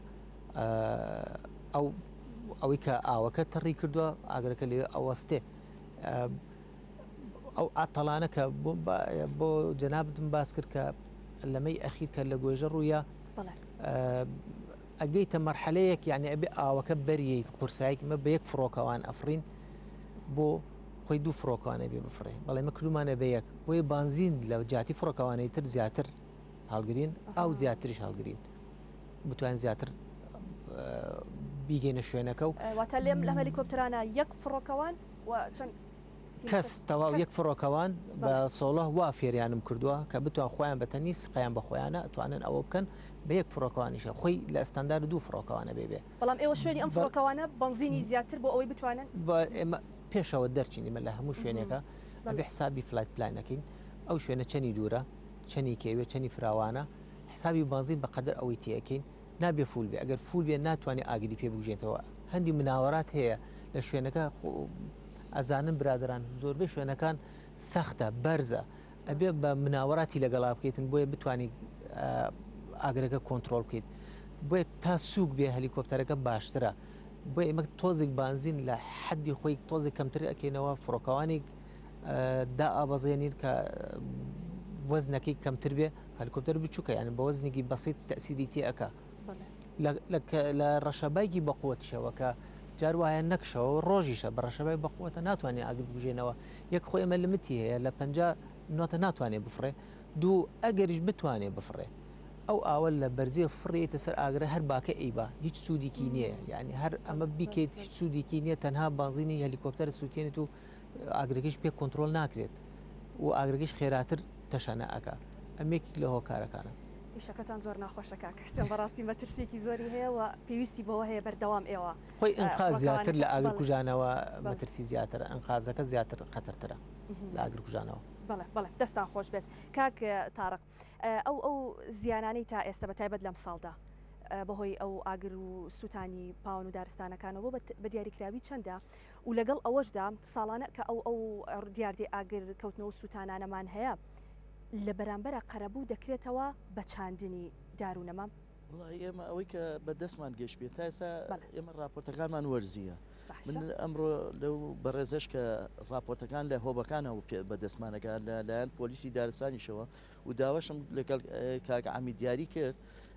ئەو ئەوەی کە ئاوەکە تەڕی کردووە ئاگرەکە لێ ئەوەستێ ئەو ئاتەڵانە کە بۆ جەنابتم باس کرد کە لەمەی ئەخیر کە لە گۆژە ڕوویە ئەگەیتە مەرحەلەیەک یعنی ئەبێ ئاوەکە بەریت قورسایەک مە بە یەک فڕۆکەوان ئەفرین بۆ خۆی دوو فڕۆکەوانە بێ بفرێ بەڵێ مە کردومانە بە یەک بۆیە بانزین لە جیاتی فڕۆکەوانەی تر زیاتر هەڵگرین ئاو زیاتریش هەڵگرین بتوان زیاتر بیگەینە شوێنەکە و
واتە لێم لە هەلیکۆپتەرانە یەک فڕۆکەوان و چەند
کەس تەواو یەک فڕۆکەوان بە سۆڵە وا فێریانم کردووە کە بتوان خۆیان بە تەنی سقیان بە خۆیانە ئەتوانن ئەوە بکەن بە یەک فڕۆکەوانیشە خۆی لە ئەستاندار دوو فڕۆکەوانە بێ بێ.
بەڵام ئێوە شوێنی ئەم فڕۆکەوانە بەنزینی زیاتر بۆ ئەوەی بتوانن.
ئێمە پێشەوە دەرچین ئێمە لە هەموو شوێنێکە ئەبێ حسابی flight plan ەکەین ئەو شوێنە چەنی دوورە چەنی کێوێ چەنی فراوانە حسابی بەنزین بەقەدەر ئەوەی تێئەکەین نابێ full بێ ئەگەر full بێ ناتوانێ ئاگری پێ بگوژێتەوە هەندی مناوەرات هەیە لە شوێنەکە ئەزانن برادران زۆربەی شوێنەکان سەختە بەرزە ئەبێ بە مناوەراتی لەگەڵا بکەیتن بۆیە بتانی ئاگرەکە کۆنتترۆل بکەیت بۆیە تا سوک بێ هەلیکۆپتەرەکە باشترە بۆ ئێمە تۆزێک بانزین لە حەدی خۆی تۆزێک کەمتر ئەکەینەوە فڕۆکەوانێک دا ئابەزێنین کە وەزنەکەی کەمتر بێ هەلیکۆپتەر بچووکە یان بە وەزنێکی بەسیت تەسیری تێ ئەکا لە ڕەشەبایکی بەقوتشەوە کە جار وایە نەکشەوە ڕۆژیشە بە ڕەشەبای بەقوتە ناتوانێت ئاگر بگوژێنەوە یەک خۆی ئەمە لمتی هەیە لە 50 نۆتە ناتوانێت بفڕێ دوو ئەگەریش بتوانێت بفڕێ ئەو ئاوە لە بەرزیە فڕێتە سەر ئاگرە هەر باکە ئەیبا هیچ سوودێکی نییە یعنی هەر ئەمە بیکەیت هیچ سوودێکی نییە تەنها بانزینی هەلیکۆپتەر سووتێنێت و ئاگرەکەیش پێ کۆنترۆل ناکرێت و ئاگرەکەیش خێراتر تەشەنە ئەکا ئەم یەکێک لە هۆکارەکانە.
ئیشەکەتان زۆر ناخۆشە کاک حسێن بەڕاستی مەترسیەکی زۆری هەیە و پێویستی بەوە هەیە بەردەوام ئێوە
خۆی ئەنقاز زیاتر لە ئاگر کوژانەوە مەترسی زیاترە ئەنقازەکە زیاتر خەتەرترە لە ئاگر کوژانەوە.
بەڵێ بەڵێ دەستان خۆش بێت کاک تارق ئەو ئەو زیانانەی تا ئێستا بە تایبەت لەم ساڵدا بەهۆی ئەو ئاگر و سووتانی پاوەن و دارستانەکانەوە بە دیاریکراوی چەندە و لەگەڵ ئەوەشدا ساڵانە کە ئەو ئەو دیاردەی ئاگر کەوتنەوە و سووتانانەمان هەیە لە بەرامبەرا قەرەبوو دەکرێتەوە بە چاندنی دار و نەمام؟
وەڵاهی ئێمە ئەوەی کە بە دەستمان گەشت بێت تا ئێستا ئێمە ڕاپۆرتەکانمان وەرزییە من ئەمڕۆ لەو بەڕێزەش کە ڕاپۆرتەکان لە هۆبەکانەوە بە دەستمانەکە لە لایەن پۆلیسی دارستانیشەوە و داواشم لەگەڵ کاک عەمید دیاری کرد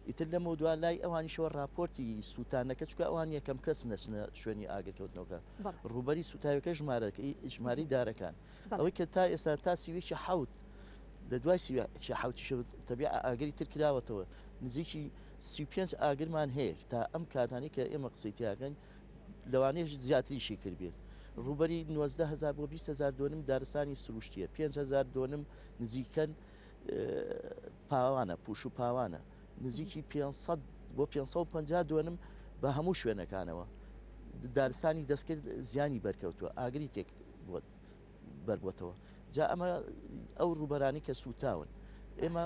ئیتر لەمەودوا لای ئەوانیشەوە ڕاپۆرتی سووتانەکە چونکە ئەوان یەکەم کەس نەچنە شوێنی ئاگرکەوتنەوەکە ڕووبەری سووتاوەکە ژمارەکەی ژمارەی دارەکان ئەوەی کە تا ئێستا تا سیوێکی حوت لە دوای سیوێکی حوتیشەوە تەبیع ئاگری تر کراوەتەوە نزیکی 35 ئاگرمان هەیە تا ئەم کاتانی کە ئێمە قسەی تیاکەن لەوانەیە زیاتریشی کردبێت ڕووبەری 19هزار بۆ 20هزار دۆنم دارستانی سروشتیە 5هزار دۆنم نزیکەن پاوانە، پوش و پاوانە، نزیکی 500 بۆ 550 دۆنم بە هەموو شوێنەکانەوە دارستانی دەستکرد زیانی بەرکەوتووە ئاگری تێک بەربووەتەوە جا ئەمە ئەو ڕووبەرانی کە سووتاون ئێمە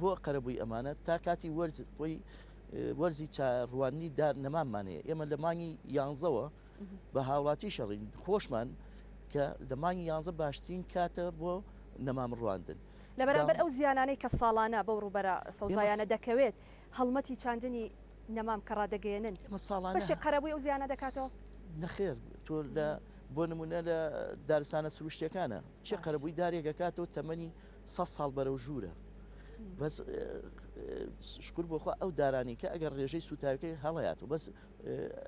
بۆ قەرەبووی ئەمانە تا کاتی وەرز خۆی وەرزی ڕواننی دار نەماممان هەیە ئێمە لە مانگی یانزەوە بە هاوڵاتی شەڕین خۆشمان کە لە مانگی یانزە باشترین کاتە بۆ نەمام ڕواندن.
لە بەرامبەر ئەو زیانانەی کە ساڵانە بەو ڕووبەرە سەوزایانە دەکەوێت، هەڵمەتی چاندنی نەمام کە ڕادەگەیەنن، بەشێک قەرەبووی ئەو زیانە دەکاتەوە؟
نەخێر، تۆ لە بۆ نموونە لە دارستانە سروشتییەکانە کێ قەرەبووی دارێک ئەکاتەوە تەمەنی 100 ساڵ بەرەو ژوورە؟ بەس شکر بۆ خوا ئەو دارانی کە ئەگەر ڕێژەی سووتاوەکەی هەڵەیاتەوە بەس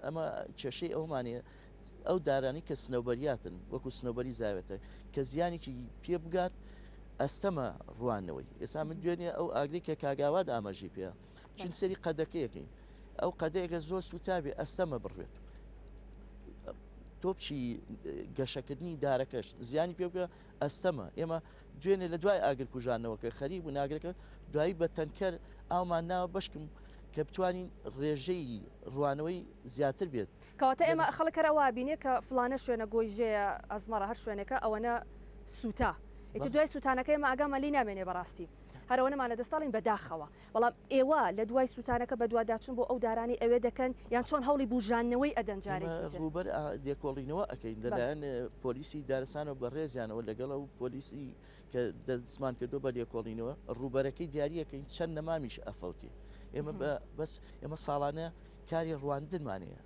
ئەمە کێشەی ئەومانەیە ئەو دارانی کە سنەوبەریاتن وەکو سنەوبەری زاوێتە کە زیانێکی پێ بگات. ئەستەمە ڕوانەوەی ئێستا من دوێنێ ئەو ئاگری کە کاگاواد ئاماژی پێ چون سەری قەدەکەیەکەین ئەو قەدەیەکە زۆر سووتابێ ئەستەمە بڕێت تۆ بچی گەشەکردنی دارەکەش زیانی پێ بکە ئەستەمە ئێمە دوێنێ لە دوای ئاگر کوژانەوەکە خەریک بوو ناگرەکە دوایی بە تەنکەر ئاومان ناوە بەشکم کە بتوانین ڕێژەی ڕوانەوەی زیاتر بێت.
کەواتە ئێمە خەڵک هەر ئەوە ئەبینێ کە فڵانە شوێنە گۆیژەیە ئەزمەڕە هەر شوێنێکە ئەوەنە سووتا ئیتر دوای سووتانەکە ئێمە ئاگامان لێی نامێنێ بەڕاستی هەر ئەوەنەمان لەدەست ئەڵێین بەداخەوە بەڵام ئێوە لە دوای سووتانەکە بەدواداچوون بۆ ئەو دارانەی ئەوێ دەکەن یان چۆن هەوڵی بوژاندنەوەی ئەدەن
ئێمە
جارێکی تر؟
ڕووبەر لێکۆڵینەوە ئەکەین لەلایەن پۆلیسی دارستانەوە بەڕێزیانەوە لەگەڵ ئەو پۆلیسی کە دەستمان کردو بە لێکۆڵینەوە ڕووبەرەکەی دیاریەکەین چەند نەمامیش ئەفەوتێ ئێمە بەس ئێمە ساڵانە کاری ڕواندنمان هەیە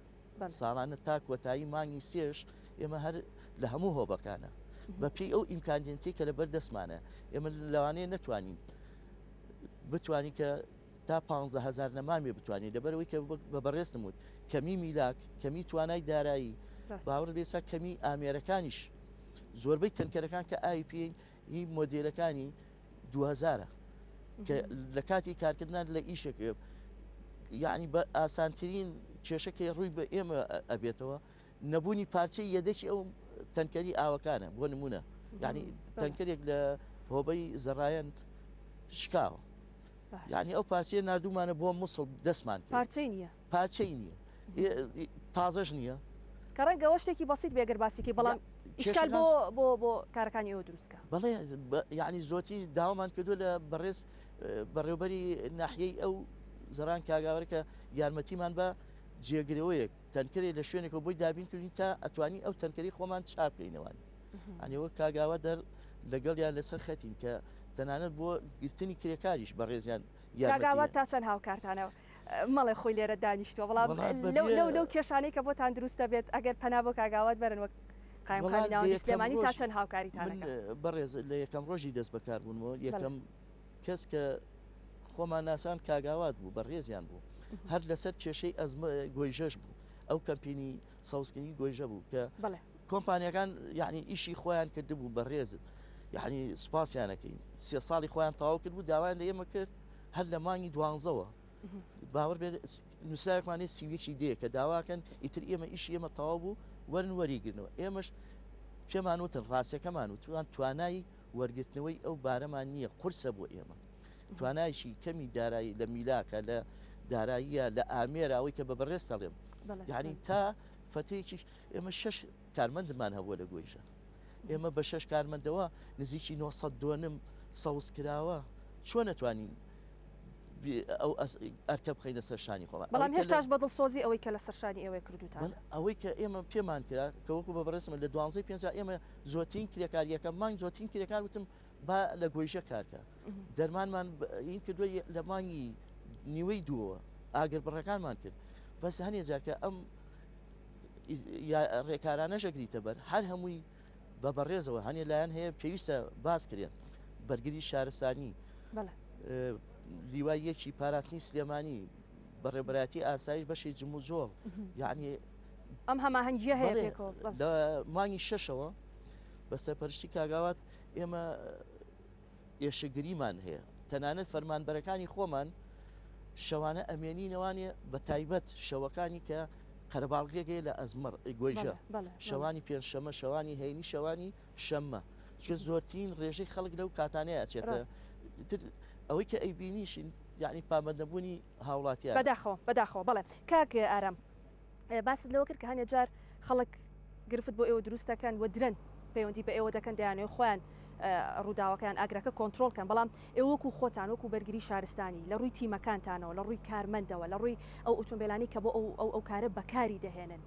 ساڵانە تا کۆتایی مانگی سێش ئێمە هەر لە هەموو هۆبەکانە بە پێی ئەو ئیمکانیەتی کە لەبەر دەستمانە ئێمە لەوانەیە نەتوانین بتوانین کە تا 15هزار نەمامێ بتوانین لەبەرەوەی کە بە بەڕێزتم وت کەمی میلاک کەمی توانای دارایی باوەڕ بێسا کەمی ئامێرەکانیش زۆربەی تەنکەرەکان کە ئاوی پێین هی مۆدێلەکانی 2000 کە لە کاتی کارکردنان لە ئیشێک یعنی بە ئاسانترین کێشەکەی ڕووی بە ئێمە ئەبێتەوە نەبوونی پارچەی یەدەکی ئەو تەنکەری ئاوەکانە بۆ نمونە یعنی تەنکەرێک لە هۆبەی زەڕایەن شکاوە یعنی ئەو پارچەیە نردومانە بۆ موسڵ دەستمان
پارچەی نییە
پارچەی نییە تازەش نییە.
کە ڕەنگە ئەوە شتێکی بەسیت بێ گەر باسیکەی بەڵام ئیشکال بۆ بۆ بۆ کارەکانی ئێوە دروستکە.
بەڵێ یعنی زۆتی داوامان کردو لە بەڕێز بەڕێوبەری ناحیەی ئەو زەران کاگاوەر کە یارمەتیمان بە جێگرەوەیەک تەنکەرێ لە شوێنێکەوە بۆی دابین کردین تا ئەتوانی ئەو تەنکەری خۆمان چاپکەینەوە ئەنی وەک کاگاوە دەر لەگەڵیان لەسەر خەتین کە تەنانەت بۆ گرتنی کرێکاریش بەڕێزیان
کاک ئاوات تا چەند هاوکارتانە مەڵێ خۆی لێرە دانیشتووە بەڵام لەو لەو لەو کێشانەی کە بۆتان دروست دەبێت ئەگەر پەنا بۆ کاک ئاوات بەرن وەک قایمقامی ناوەندی سلێمانی تا چەند هاوکاریتان
دەکەن؟ بەڕێز لە یەکەم ڕۆژی دەست بەکاربوونمەوە یەکەم کەس کە خۆمان ناسان کاک ئاوات بوو بەڕێزیان بوو هەر لەسەر کێشەی ئەزمە گۆیژەش بوو ئەو کەمپینی سەوزکردنی گۆیژە بوو کە کۆمپانیەکان یعنی ئیشی خۆیان کردبوو بەڕێز یعنی سوپاسیانەکەین سێ ساڵی خۆیان تەواو کرد بوو داوایان لە ئێمە کرد هەر لە مانگی دوانزەوە باوەڕ بێت نووسراوێکمان هەیە 31 دێ کە داواکەن ئیتر ئێمە ئیشی ئێمە تەواو بوو وەرن وەریگرنەوە ئێمەش پێمان وتن ڕاستەکەمان وتوان توانای وەرگرتنەوەی ئەو بارەمان نییە قورسە بۆ ئێمە توانایشی کەمی دارایی لە میلاکە لە داراییە لە ئامێرە ئەوەی کە بە بەڕێز دەڵێم یعنی تا فەتەیەکیش ئێمە شەش کارمەندمان هەبووە لە گۆیژە ئێمە بە شەش کارمەندەوە نزیکی 900 دۆنم سەوز کراوە چۆن ئەتوانین ئەو ئەرکە بخەینە سەر شانی خۆمان
بەڵام هێشتاش بە دڵسۆزی ئەوەی کە لەسەر شانی ئێوەی کردوتان
ئەوەی کە ئێمە پێمان کرا کە وەکو بە بەڕێزمە لە دوانزەی پێنج ئێمە زۆترین کرێکاریەکە مانگ زۆترین کرێکار وتم با لە گۆیژە کارکە دەرمانمان این کردووە لە مانگی نیوەی دووەوە ئاگربڕەکانمان کرد بەس هەنێ جارکە ئەم ڕێکارانەش ئەگریتە بەر هەر هەمووی بە بەڕێزەوە هەنێ لایەن هەیە پێویستە باس کرێن بەرگری شارستانی لیوای یەکی پاراستنی سلێمانی بەڕێبەتی ئاسایش بەشی جموجۆڵ یعنی
ئەم هەماهەنگیە هەیە
لە مانگی شەشەوە بە سەرپەرشتی کاگاوات ئێمە ئێشکگریمان هەیە تەنانەت فەرمانبەرەکانی خۆمان شەوانە ئەمێنینەوانێ بە تایبەت شەوەکانی کە قەرەباڵغێک هەیە لە ئەزمەڕ گۆیژە شەوانی پێنجشەمە شەوانی هەینی شەوانی شەممە چکە زۆرترین ڕێژەی خەڵک لەو کاتانەیە ئەچێتە ئەوەی کە ئەیبینیشین یعنی پابەندنەبوونی هاوڵاتیان
بەداخەوە بەداخەوە بەڵێ کاک ئارام باست لەوە کرد کە هەنێ جار خەڵک گرفت بۆ ئێوە دروست دەکەن و درەنگ پەیوەندی بە ئێوە دەکەن دەیانەوێت خۆیان ڕووداوەکەیان ئاگرەکە کۆنترۆڵ کەن بەڵام ئێوە وەکو خۆتان وەکو بەرگری شارستانی لە ڕووی تیمەکانتانەوە لە ڕووی کارمەندەوە لە ڕووی ئەو ئۆتۆمبیلانی کە بۆ ئەو ئەو ئەو کارە بەکاری دەهێنن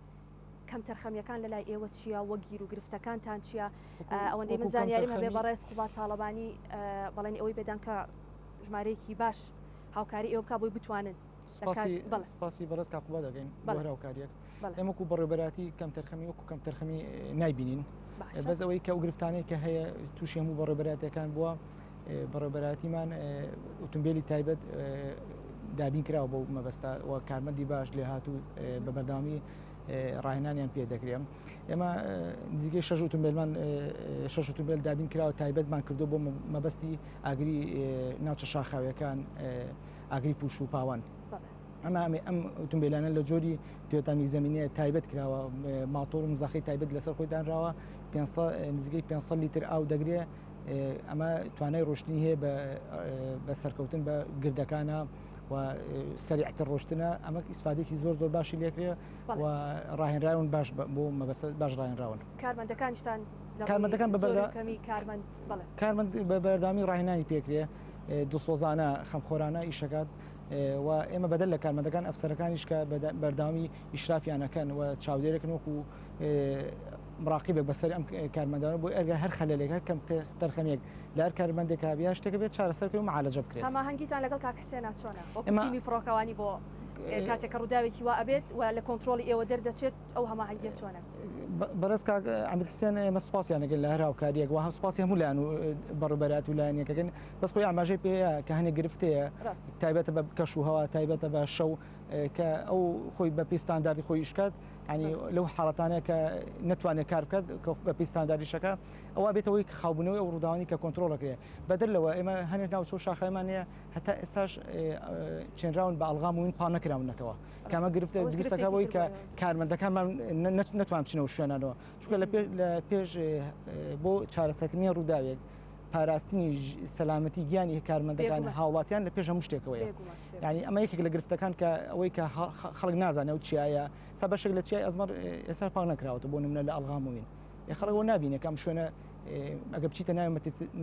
کەمتەرخەمیەکان لە لای ئێوە چییە وە گیر و گرفتەکانتان چییە ئەوەندەی من زانیاریم هەبێ بەڕێز قوباد تاڵەبانی بەڵێنی ئەوەی پێدان کە ژمارەیەکی باش هاوکاری ئێوە بکا بۆی بتوانن
سپاسی بەڕێز کاک قوباد دەکەین بۆ هەر هاوکاریەک ئێمە وەکو بەڕێوەبەرایەتی کەمتەرخەمی وەکو کەمتەرخەمی نایبینین بەس ئەوەی کە ئەو گرفتانەی کە هەیە تووشی هەموو بەڕێوەبەرایەتەکان بووە بەڕێوەبەرایەتیمان ئۆتۆمبیلی تایبەت دابین کراوە بۆ مەبەستا و کارمەندی باش لێهاتوو بە بەردەوامی. ڕاهێنانیان پێ دەکرێن. ئێمە نزیکەی شەش ئۆتۆمبیلمان شەش ئۆتۆمبیل دابین کراوە تایبەتمان کردو بۆ مەبەستی ئاگری ناوچە شاخاویەکان ئاگری پوش و پاوان. ئەمە ئەم ئۆتۆمبیلانە لە جۆری تۆیۆتا میک زەمینەیە تایبەت کراوە ماتۆر و مزاخی تایبەت لەسەر خۆی دانراوە نزیکەی 500 لیتر ئاو دەگرێ ئەمە توانای ڕۆشتنی هەیە بە سەرکەوتن بە گردەکانە و سەریعتر ڕۆشتنە ئەمە ئیسفادێکی زۆر زۆر باشی لێکرێ و ڕاهێنراون باش بۆ مەبەست باش ڕاهێنراون.
کارمەندەکانیشتان
کارمەندەکان بە
کەمی کارمەند بەڵێ
کارمەند بە بەردەوامی ڕاهێنانی پێکرێ دڵسۆزانە خەمخۆرانە ئیشەکات و ئێمە بەدەر لە کارمەندەکان ئەفسەرەکانیش کە بەردەوامی ئیشرافیانەکەن و چاودێرەکەن وەکو مراقیبێک بەسەر ئەم کارمەندانە بۆی ئەگەر هەر خەلەلێک هەر کەم تەرخەمیەک لە هەر کارمەندێک هەبێ یا شتێک بێت چارەسەر بکرێت و معالەجە بکرێت.
هەماهەنگیتان لەگەڵ کاک حسێنا چۆنە؟ وەکو تیمی فڕۆکەوانی بۆ کاتێک کە ڕووداوێکی وا ئەبێت و لە کۆنترۆڵی ئێوە دەردەچێت ئەو هەماهەنگیە چۆنە؟
بەڕێز کاک عەمید حسێن ئێمە سوپاسیان ئەکەین لە هەر هاوکارییەک و سوپاسی هەموو لایەن و بەڕێوەبەرایەت و لایەنیەکەکەن بەس خۆی ئاماژەی پێیە کە هەنێک گرفت هەیە تایبەتە بە کەش و هەوا تایبەتە بە شەو کە ئەو خۆی بە پێی ستانداردی خۆی ئیش بکات ینی لەو حاڵەتانە کە نەتوانێت کار بکات بە پێی ستانداردیشەکە ئەوە بێتەوەی خاوبوونەوەی ئەو ڕووداوانی کە کۆنتترۆڵەکرێ بەدەر لەوە ئێمە هەنێک ناوچە و شاخایمان هەیە هەتا ئێستاش چێنراون بە ئەلغام وین پا نەکراونەتەوە کامە گرفتە دروستەکە بۆی کە کارمەندەکانمان نەتوان بچنەوە شوێنانەوە چونکە لە پێش بۆ چارەسەرکردنی ڕووداوێک پاراستنی سەلامەتی گیانی کارمەندەکان هاوڵاتیان لە پێش هەموو شتێکەوەیە ینی ئەمە یەکێک لە گرفتەکان کە ئەوەی کە خەڵک نازانێت و چیایە سا بەشێک لە چیای ئەزمەر ئێستا پاک نەکراوەتە بۆ نمونە لە ئەلغاموین خەڵک نابینێت کە ئەم شوێنە ئەگە بچیتە ناوی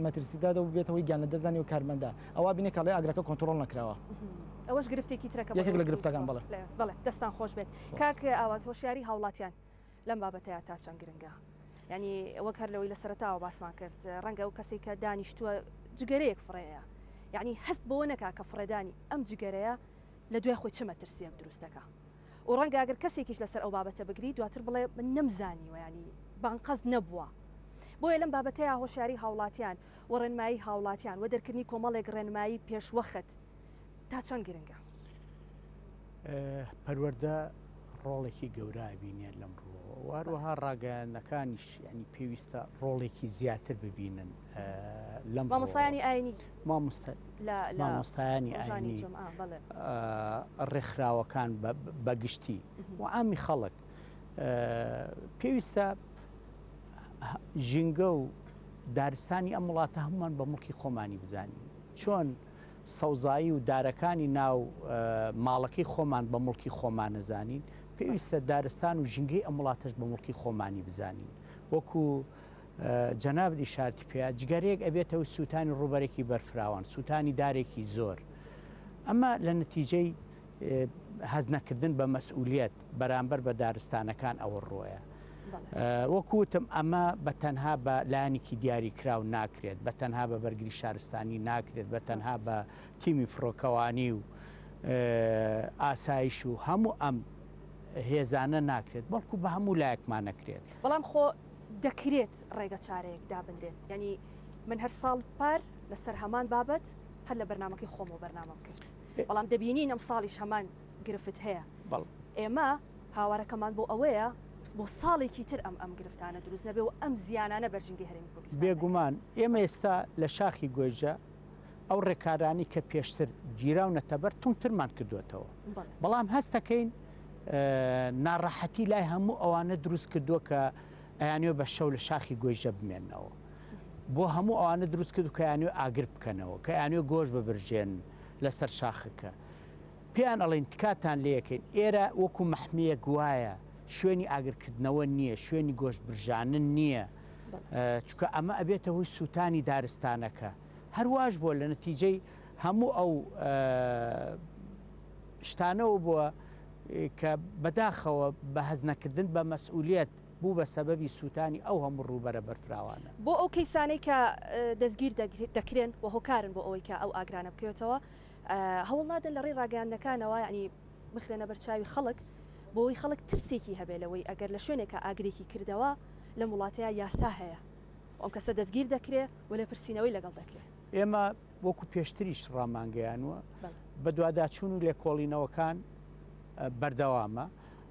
مەترسیدادە و بێتەوەی گیان لە دەستدانی و کارمەندە ئەوە بینێ کاڵی ئاگرەکە کۆنتترۆل نەکراوە.
ئەوەش گرفتێکی ترەکە
یەکێک لە گرفتەکان بەڵێ
بەڵێ دەستان خۆش بێت کاک ئاوات هۆشیاری هاوڵاتیان لەم بابەتەیا تا چەند گرنگە؟ یعنی وەک هەر لەوەی لە سەرەتاوە باسمان کرد ڕەنگە ئەو کەسێک کە دانیشتووە جگەرەیەک فڕێیە یعنی هەست بەوە نەکا کە فڕێدانی ئەم جگەرەیە لە دوای خۆی چ مەترسیەک دروست دەکا و ڕەنگە ئەگەر کەسێکیش لەسەر ئەو بابەتە بگری دواتر بڵێ من نەمزانیوە ینی بانقەست نەبووە بۆیە لەم بابەتەیە هۆشیاری هاوڵاتیان و ڕێنمایی هاوڵاتیان و دەرکردنی کۆمەڵێک ڕێنمایی پێشوەخت تا چەند گرنگە؟
پەروەردە ڕۆڵێکی گەورە ئەبینێت لەم ڕووەوە و هەروەها ڕاگەیاندنەکانیش ینی پێویستە ڕۆڵێکی زیاتر ببینن لەم
مامۆستایانی ئاینی
مامۆستا مامۆستایانی ئاینی ڕێکخراوەکان بەگشتی و عامی خەڵک پێویستە ژینگە و دارستانی ئەم وڵاتە هەمومان بە مڵکی خۆمانی بزانین چۆن سەوزایی و دارەکانی ناو ماڵەکەی خۆمان بە موڵکی خۆمان نەزانین، پێویستە دارستان و ژینگەی ئەم وڵاتەش بە موڵکی خۆمانی بزانین. وەکو جەنابت ئیشارتی پێیا، جگەرەیەک ئەبێتەوە سووتانی ڕووبەرێکی بەرفراوان، سووتانی دارێکی زۆر. ئەمە لە نەتیجەی هەست نەکردن بە مەسئولیەت بەرامبەر بە دارستانەکان ئەوە ڕۆیە. وەکو وتم ئەمە بە تەنها بە لایەنێکی دیاریکراو ناکرێت، بە تەنها بە بەرگری شارستانی ناکرێت، بە تەنها بە تیمی فڕۆکەوانی و ئاسایش و هەموو ئەم هێزانە ناکرێت، بەڵکو بە هەموو لایەکمان نەکرێت.
بەڵام خۆ دەکرێت ڕێگە چارەیەک دابنرێت، یانی من هەر ساڵ پار لەسەر هەمان بابەت هەر لە بەرنامەکەی خۆمەوە بەرنامەم کرد، بەڵام دەبینین ئەم ساڵیش هەمان گرفت هەیە. ئێمە هاوارەکەمان بۆ ئەوەیە بۆ ساڵێکی تر ئەم ئەم گرفتانە دروست نەبێ و ئەم زیانانە بەر ژینگەی هەرێمی کوردستان نەکەوێت.
بێگومان ئێمە ئێستا لە شاخی گۆیژە ئەو ڕێکارانەی کە پێشتر گیراونەتە بەر توندترمان کردووەتەوە، بەڵام هەست دەکەین ناڕەحەتی لای هەموو ئەوانە دروست کردووە کە ئەیانەوێ بە شەو لە شاخی گۆیژە بمێنەوە، بۆ هەموو ئەوانە دروست کردو کە ئەیانەوێ ئاگر بکەنەوە، کە ئەیانەوێ گۆشت ببرژێن لەسەر شاخەکە. پێیان ئەڵێین تکاتان لێکەین ئێرە وەکو مەحمیەک وایە شوێنی ئاگرکردنەوە نییە شوێنی گۆشت برژانن نییە چونکە ئەمە ئەبێتە هۆی سووتانی دارستانەکە هەرواش بووە لە نەتیجەی هەموو ئەو شتانەوە بووە کە بەداخەوە بە هەست نەکردن بە مەسئولیت بوو بە سەبەبی سووتانی ئەو هەموو ڕووبەرە بەرفراوانە.
بۆ ئەو کەیسانەی کە دەستگیر دەکرێن و هۆکارن بۆ ئەوەی کە ئەو ئاگرانە بکەوێتەوە، هەوڵ نادەن لە ڕێی ڕاگەیاندنەکانەوە یانی بخرێنە بەر چاوی خەڵک بۆ ئەوەی خەڵک ترسێکی هەبێ لەوەی ئەگەر لە شوێنێکا ئاگرێکی کردەوە لەم وڵاتەیا یاسا هەیە و ئەم کەسە دەستگیر دەکرێ و لێپرسینەوەی لەگەڵ دەکرێ.
ئێمە وەکو پێشتریش ڕامانگەیانووە بەدواداچوون و لێکۆڵینەوەکان بەردەوامە.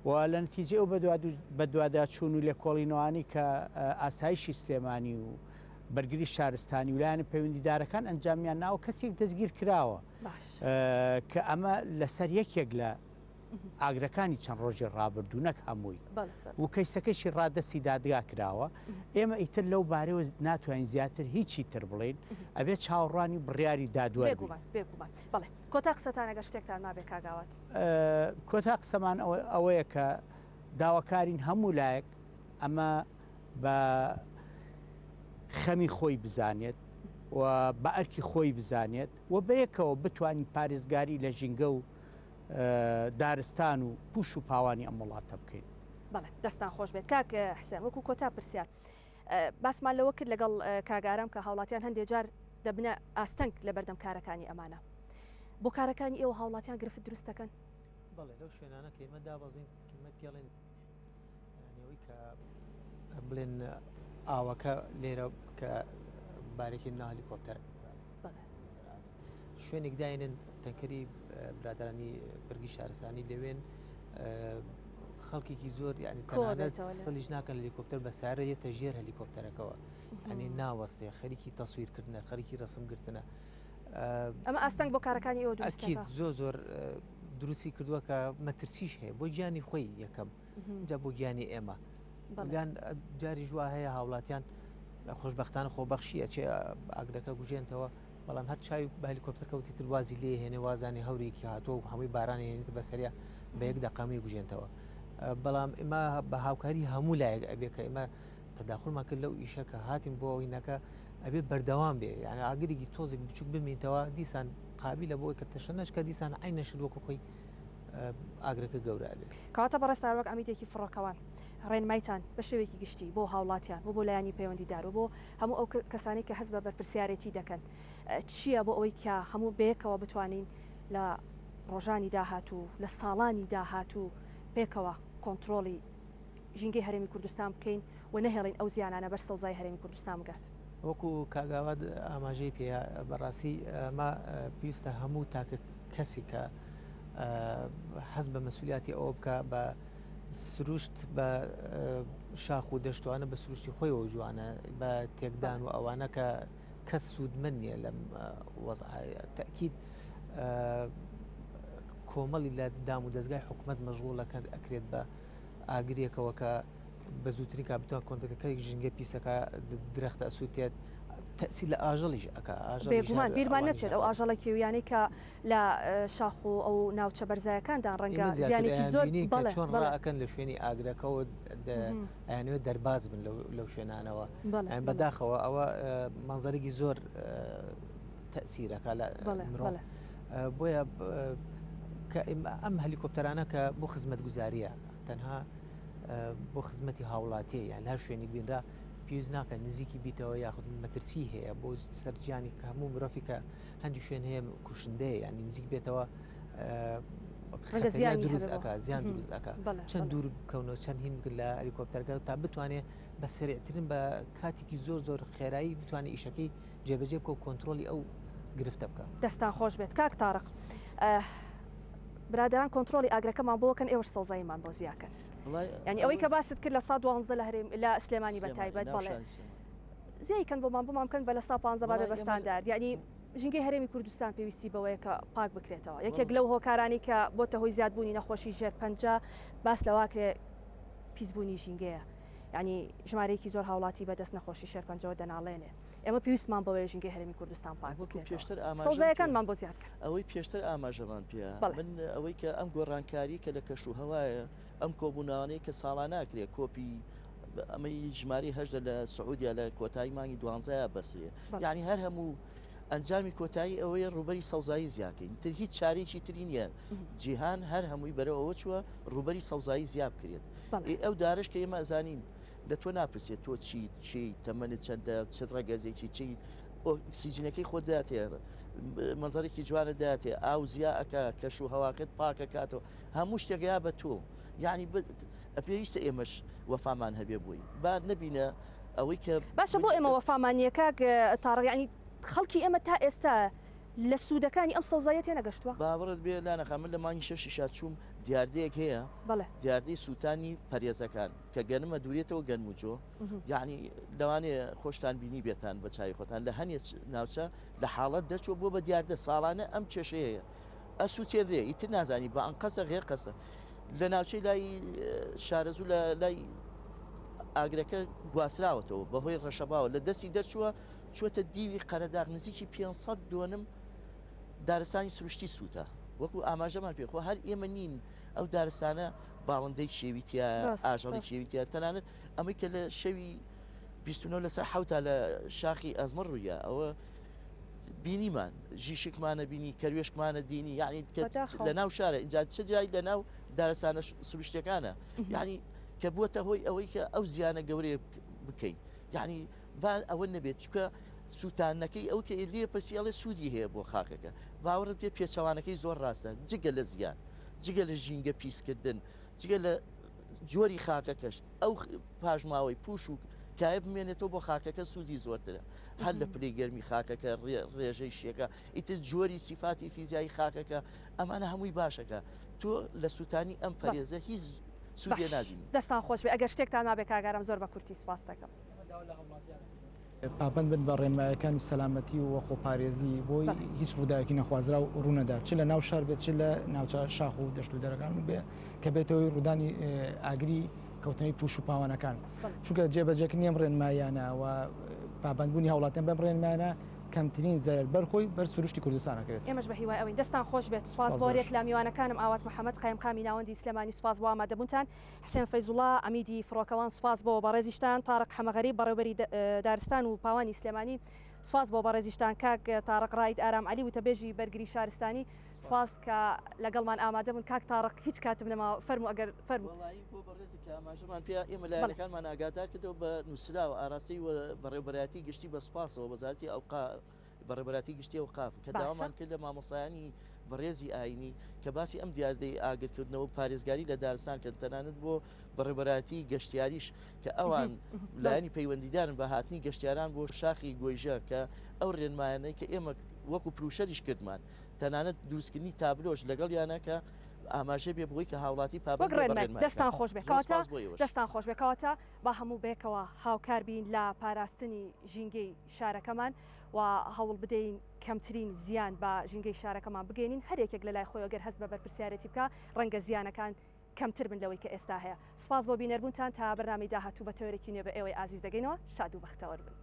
و لە نتیجەی ئەو بەدواداچوون و لێکۆڵینەوانەی کە ئاسایشی سلێمانی و بەرگری شارستانی و لایەنە پەیوەندیدارەکان ئەنجامیان ناوە کەسێک دەستگیر کراوە کە ئەمە لەسەر یەکێک لە ئاگرەکانی چەند ڕۆژی ڕابردوو نەک هەمووی و کەیسەکەشی ڕادەستی دادگا کراوە ئێمە ئیتر لەو بارەوە ناتوانین زیاتر هیچی تر بڵین ئەبێت چاوەڕوانی بڕیاری دادوەر
بێگومان بەڵێ کۆتا قسەتان ئەگەر شتێکتان مابێ کاک ئاوات.
کۆتا قسەمان ئەوەیە کە داواکارین هەموو لایەک ئەمە بە خەمی خۆی بزانێت و بە ئەرکی خۆی بزانێت و بەیەکەوە بتوانین پارێزگاری لە ژینگە و دارستان و پوش و پاوانی ئەم وڵاتە بکەین.
بەڵێ دەستان خۆش بێت کاک حسێن وەکو کۆتا پرسیار باسمان لەوە کرد لەگەڵ کاک ئارام کە هاوڵاتیان هەندێک جار دەبنە ئاستەنگ لە بەردەم کارەکانی ئەمانە بۆ کارەکانی ئێوە هاوڵاتیان گرفت دروست دەکەن؟
بەڵێ لەو شوێنانە کە ئێمە دابەزین کەمە پێڵێن ئەوەی کە بڵێن ئاوەکە لێرە کە بارێکی نا هەلیکۆپتەر شوێنێک داینن تەنکەری برادرانی بەرگی شارستانی لەوێن خەڵکێکی زۆر یعنی تەنانەت سەلیش ناکەن هەلیکۆپتەر بە سارە یەتە ژێر هەلیکۆپتەرەکەوە ئەنی ناوەستێ خەریکی تەسویرکردنە خەریکی ڕسم گرتنە
ئەمە ئاستەنگ بۆ کارەکانی ئەو
ئەکید زۆر زۆر دروستی کردووە کە مەترسیش هەیە بۆ گیانی خۆی یەکەم جا بۆ گیانی ئێمە یان جاری ژوا هەیە هاوڵاتیان خۆشببختانە خۆبەخشی ئەچێ ئاگرەکە گوژێنتەوە بەڵام هەر چاوی بە هەلیکۆپتەر کەوتی تر وازی لێ هێنێ وازانی هەورێکی هاتووە و هەمووی بارانی هێنێتە بەسەریا بە یەک دەقەمی گوژێنتەوە بەڵام ئێمە بە هاوکاری هەموو لایەک ئەبێ کە ئێمە تەداخلمان کرد لەو ئیشە کە هاتین بۆ ئەوەی نەکە ئەبێ بەردەوام بێ یعنی ئاگرێکی تۆزێک بچوک بمینتەوە دیسان قابلە بۆی کە تەشەنەش کە دیسان عین نەشت وەکو خۆی ئاگرەکە گەورە ئەبێت.
کەواتە بەڕێزتان وەک عەمیدێکی فڕۆکەوان ڕێنمایتان بە شێوەیەکی گشتی بۆ هاوڵاتیان و بۆ لایەنی پەیوەندیدار و بۆ هەموو ئەو کەسانەی کە هەست بە بەرپرسیارێتی دەکەن چییە بۆ ئەوەی کە هەموو بەیەکەوە بتوانین لە ڕۆژانی داهاتوو لە ساڵانی داهاتوو پێکەوە کۆنترۆڵی ژینگەی هەرێمی کوردستان بکەین و نەهێڵین ئەو زیانانە بەر سەوزای هەرێمی کوردستان بگات؟
وەکو کاک ئاوات ئاماژەی پێ بەڕاستی ئەمە پێویستە هەموو تاکە کەسی کە حەز بە مەسولیاتی ئەوە بکە بە سروشت بە شاخ و دەشتوانە بە سروشتی خۆیەوە جوانە بە تێکدان و ئەوانە کە کەس سوودمەند نییە لەم وەزعە تەکیید کۆمەڵی لە دام و دەستگای حکوومەت مەژغوڵەکە ئەکرێت بە ئاگرێکەوە کە بە زووترین کات بتوان کۆنتەکەی ژینگە پیسەکە درەختە ئەسووتێت تەسی لە ئاژەڵیش ئەکا
بێگومان بیرمان نەچێت ئەو ئاژەڵە کێویانەی کە لە شاخ و ئەو ناوچە بەرزایەکاندان ڕەنگە زیانێکی زۆر
بەڵێ چۆن ڕائەکەن لە شوێنی ئاگرەکەەوە ئەیانەوێت دەرباز بن لەو شوێنانەوە بەداخەوە ئەوە مەنزەرێکی زۆر تەسیرەکە لە مرۆڤ بۆیە کە ئەم هەلیکۆپتەرانە کە بۆ خزمەتگوزاریە تەنها بۆ خزمەتی هاوڵاتیە یان هەر شوێنی بینرا پێویست ناکە نزیکی بیتەوە یاخود مەترسی هەیە بۆ سەرجیانی کە هەموو مرۆڤی کە هەندی شوێن هەیە کوشندەیە یان نزیک بێتەوە زیان دروست ئەک زیان دروست ئەک چەند دوور بکەونەوە چەند هین بگر لە هەلیکۆپتەرەکە تا بتوانێت بە سریعترین بە کاتێکی زۆر زۆر خێرایی بتوانێت ئیشەکەی جێبەجێ بکە و کۆنترۆڵی ئەو گرفتە بکە.
دەستان خۆش بێت کاک تارق. برادەران کۆنترۆڵی ئاگرەکەمان بۆ کەن ئێوەش سەوزاییمان بۆ زیاکەن. یانی ئەوەی کە باست کرد لە سا دوانزدە لە هەرێم لە سلێمانی بە تایبەت بەڵێ زیای کەن بۆمان بۆمان بکەن بە لە سا پانزە بابێ بە ستاندارد یانی ژینگەی هەرێمی کوردستان پێویستی بەوەیە کە پاک بکرێتەوە یەکێک لەو هۆکارانی کە بۆتە هۆی زیادبوونی نەخۆشی ژێر پەنجە باس لەواکرێ پیسبوونی ژینگەیە یعنی ژمارەیەکی زۆر هاوڵاتی بەدەست نەخۆشی شێرپەنجەوە دەناڵێنێ ئێمە پێویستمان بەوەیە ژینگەی هەرێمی کوردستان پاک بکرێتەوە. سەوزایەکانمان بۆ زیاد کەن.
ئەوەی پێشتر ئاماژەمان پێ من ئەوەی کە ئەم گۆڕانکاری کە لە کەش و هەوایە ئەم کۆبوونەوانەی کە ساڵانە ئەکرێ کۆپی ئەمەی ژمارەی 18 لە سعودیا لە کۆتایی مانگی دوانزەیە بەسرێ یعنی هەر هەموو ئەنجامی کۆتایی ئەوەیە ڕووبەری سەوزایی زیاکەین تر هیچ چارێکی تری نییە جیهان هەر هەمووی بەرەو ئەوە چووە ڕووبەری سەوزایی زیاد بکرێت ئەو دارش کە ئێمە ئەزانین لە تۆ ناپرسێت تۆ چیت، کێیت، تەمەنت چەندە، چ ڕەگەزێکی، چیت، ئۆکسیجینەکەی خۆت داتێ، مەنزەرێکی جوانت داتێ، ئاو زیا ئەکا، کەش و هەواکەت پاک ئەکاتەوە، هەموو شتێک یا بە تۆ. یعنی پێویستە ئێمەش وەفامان هەبێ بۆی. با نەبینە ئەوەی کە
باشە بۆ ئێمە وەفامان نییە کاک تاڕق؟ یعنی خەڵکی ئێمە تا ئێستا لە سوودەکانی ئەم سەوزاییە تێنەگەشتووە؟
باوەڕت بێ لانە خان من لە مانگی شەشیشا چووم دیاردەیەک هەیە
بەڵێ.
دیاردەی سووتانی پەرێزەکان کە گەنمە دوورێتەوە گەنم و جۆ یەعنی لەوانەیە خۆشتان بینی بێتان بە چاوی خۆتان لە هەنێ ناوچە لە حاڵەت دەرچووە بووە بە دیاردە ساڵانە ئەم کێشەیە هەیە ئەسووتێنرێ ئیتر نازانی بە ئەنقەسە غێر قەسە لە ناوچەی لای شارەزوو لە لای ئاگرەکە گواستراوەتەوە بەهۆی ڕەشەباوە لە دەستی دەرچووە چووەتە دیوی قەرەداغ نزیکی 500 دۆنم دارستانی سروشتی سووتا وەکو ئاماژەمان پێ خۆ هەر ئێمە نین ئەو دارستانە باڵندەی کێوی تیا ئاژەڵی کێوی تیا تەنانەت ئەمەی کە لە شەوی 29 لەسەر حوتا لە شاخی ئەزمەڕ ڕوویا ئەوە بینیمان ژیشکمانە بینی کەروێشکمانە دینی یعنی لە ناو شارە اینجا چ جای لە ناو دارستانە سروشتەکانە یعنی کە بووەتە هۆی ئەوەی کە ئەو زیانە گەورەیە بکەین یعنی با ئەوە نەبێت چکە سووتانەکەی ئەو کە لێ پرسی ئەڵێ سوودی هەیە بۆ خاکەکە باوەڕت پێ پێچەوانەکەی زۆر ڕاستە جگە لە زیان جگە لە ژینگە پیسکردن جگە لە جۆری خاکەکەش ئەو پاشماوەی پوش و کایە بمێنێتەوە بۆ خاکەکە سوودی زۆرترە هەر لە پلەی گەرمی خاکەکە ڕێژەی شێکە ئیتر جۆری سیفاتی فیزیایی خاکەکە ئەمانە هەمووی باشەکە تۆ لە سووتانی ئەم پەرێزە هیچ سوودێ نابینی.
دەستان خۆش بێ ئەگەر شتێکتان مابێ کاک ئارام زۆر بە کورتی سوپاست دەکەم.
پابەند بن بە ڕێنمایەکانی سەلامەتی و خۆپارێزی بۆی هیچ ڕووداوێکی نەخوازراو ڕوونەدات چ لە ناو شار بێت چ لە ناوچە شاخ و دەشت و دەرەکان بێ کە بێتە هۆی ڕوودانی ئاگری کەوتنەوەی پوش و پاوانەکان چونکە جێبەجێکردنی ئەم ڕێنماییانە و پابەندبوونی هاوڵاتیان بەم ڕێنمایانە کەمترین زەرەر بەر خۆی بەر سروشتی کوردستان ئەکەوێت.
ئێمەش بە هیوای ئەوەین. دەستان خۆش بێت. سوپاس بۆ رێک لە میوانەکانم ئاوات محەمەد قایمقامی ناوەندی سلێمانی سوپاس بۆ ئامادەبوونتان، حسێن فەیزوڵا عەمیدی فڕۆکەوان سوپاس بۆ بەڕێزیشتان، تارق حەمەغەریب بەڕێوبەری دارستان و پاوانی سلێمانی سوپاس بۆ بەڕێزیشتان، کاک تارق ڕائید ئارام عەلی وتەبێژی بەرگری شارستانی سوپاس کە لەگەڵمان ئامادە بوون. کاک تارق هیچ کاتم نەماوە فەرموو ئەگەر فەرموو.
وەڵایی بۆ بەڕێزت کە ئاماژەمان پێ ئێمە لایەنەکانمان ئاگادار کردەوە بە نووسراوە ئاراستەی بەڕێوەبەرایەتی گشتی بە سوپاسەوە وەزارەتی ئەوقا بەڕێوەبەرایەتی گشتی ئەوقاف کە داوامان کرد لە مامۆستایانی بەڕێزی ئایینی کە باسی ئەم دیاردەی ئاگرکردنەوە و پارێزگاری لە دارستان کەن تەنانەت بۆ بەڕێوەبەرایەتی گەشتیاریش کە ئەوان لایەنی پەیوەندیدارن بە هاتنی گەشتیاران بۆ شاخی گۆیژە کە ئەو ڕێنمایانەی کە ئێمە وەکو پروشەریش کردمان تەنانەت دروستکردنی تابلۆش لەگەڵیانە کە ئاماژە بێ بۆی کە هاوڵاتی پابەند
وەک
بێ بە
ڕێنمای.
ڕێنمایەکان.
دەستان خۆش بێ
زۆر
کەواتە
سوپاس بۆ ئێوەش.
دەستان خۆش بێ کەواتە با هەموو بەیەکەوە هاوکار بین لە پاراستنی ژینگەی شارەکەمان و هەوڵ بدەین کەمترین زیان بە ژینگەی شارەکەمان بگەینین هەر یەکێک لە لای خۆیەوە گەر هەست بە بەرپرسیارێتی بکا ڕەنگە زیانەکان کەمتر بن لەوەی کە ئێستا هەیە. سوپاس بۆ بینەربوونتان تا بەرنامەی داهاتوو بە تەوەرێکی نوێ بە ئێوەی ئازیز دەگەینەوە شاد و بەختەوەر بن.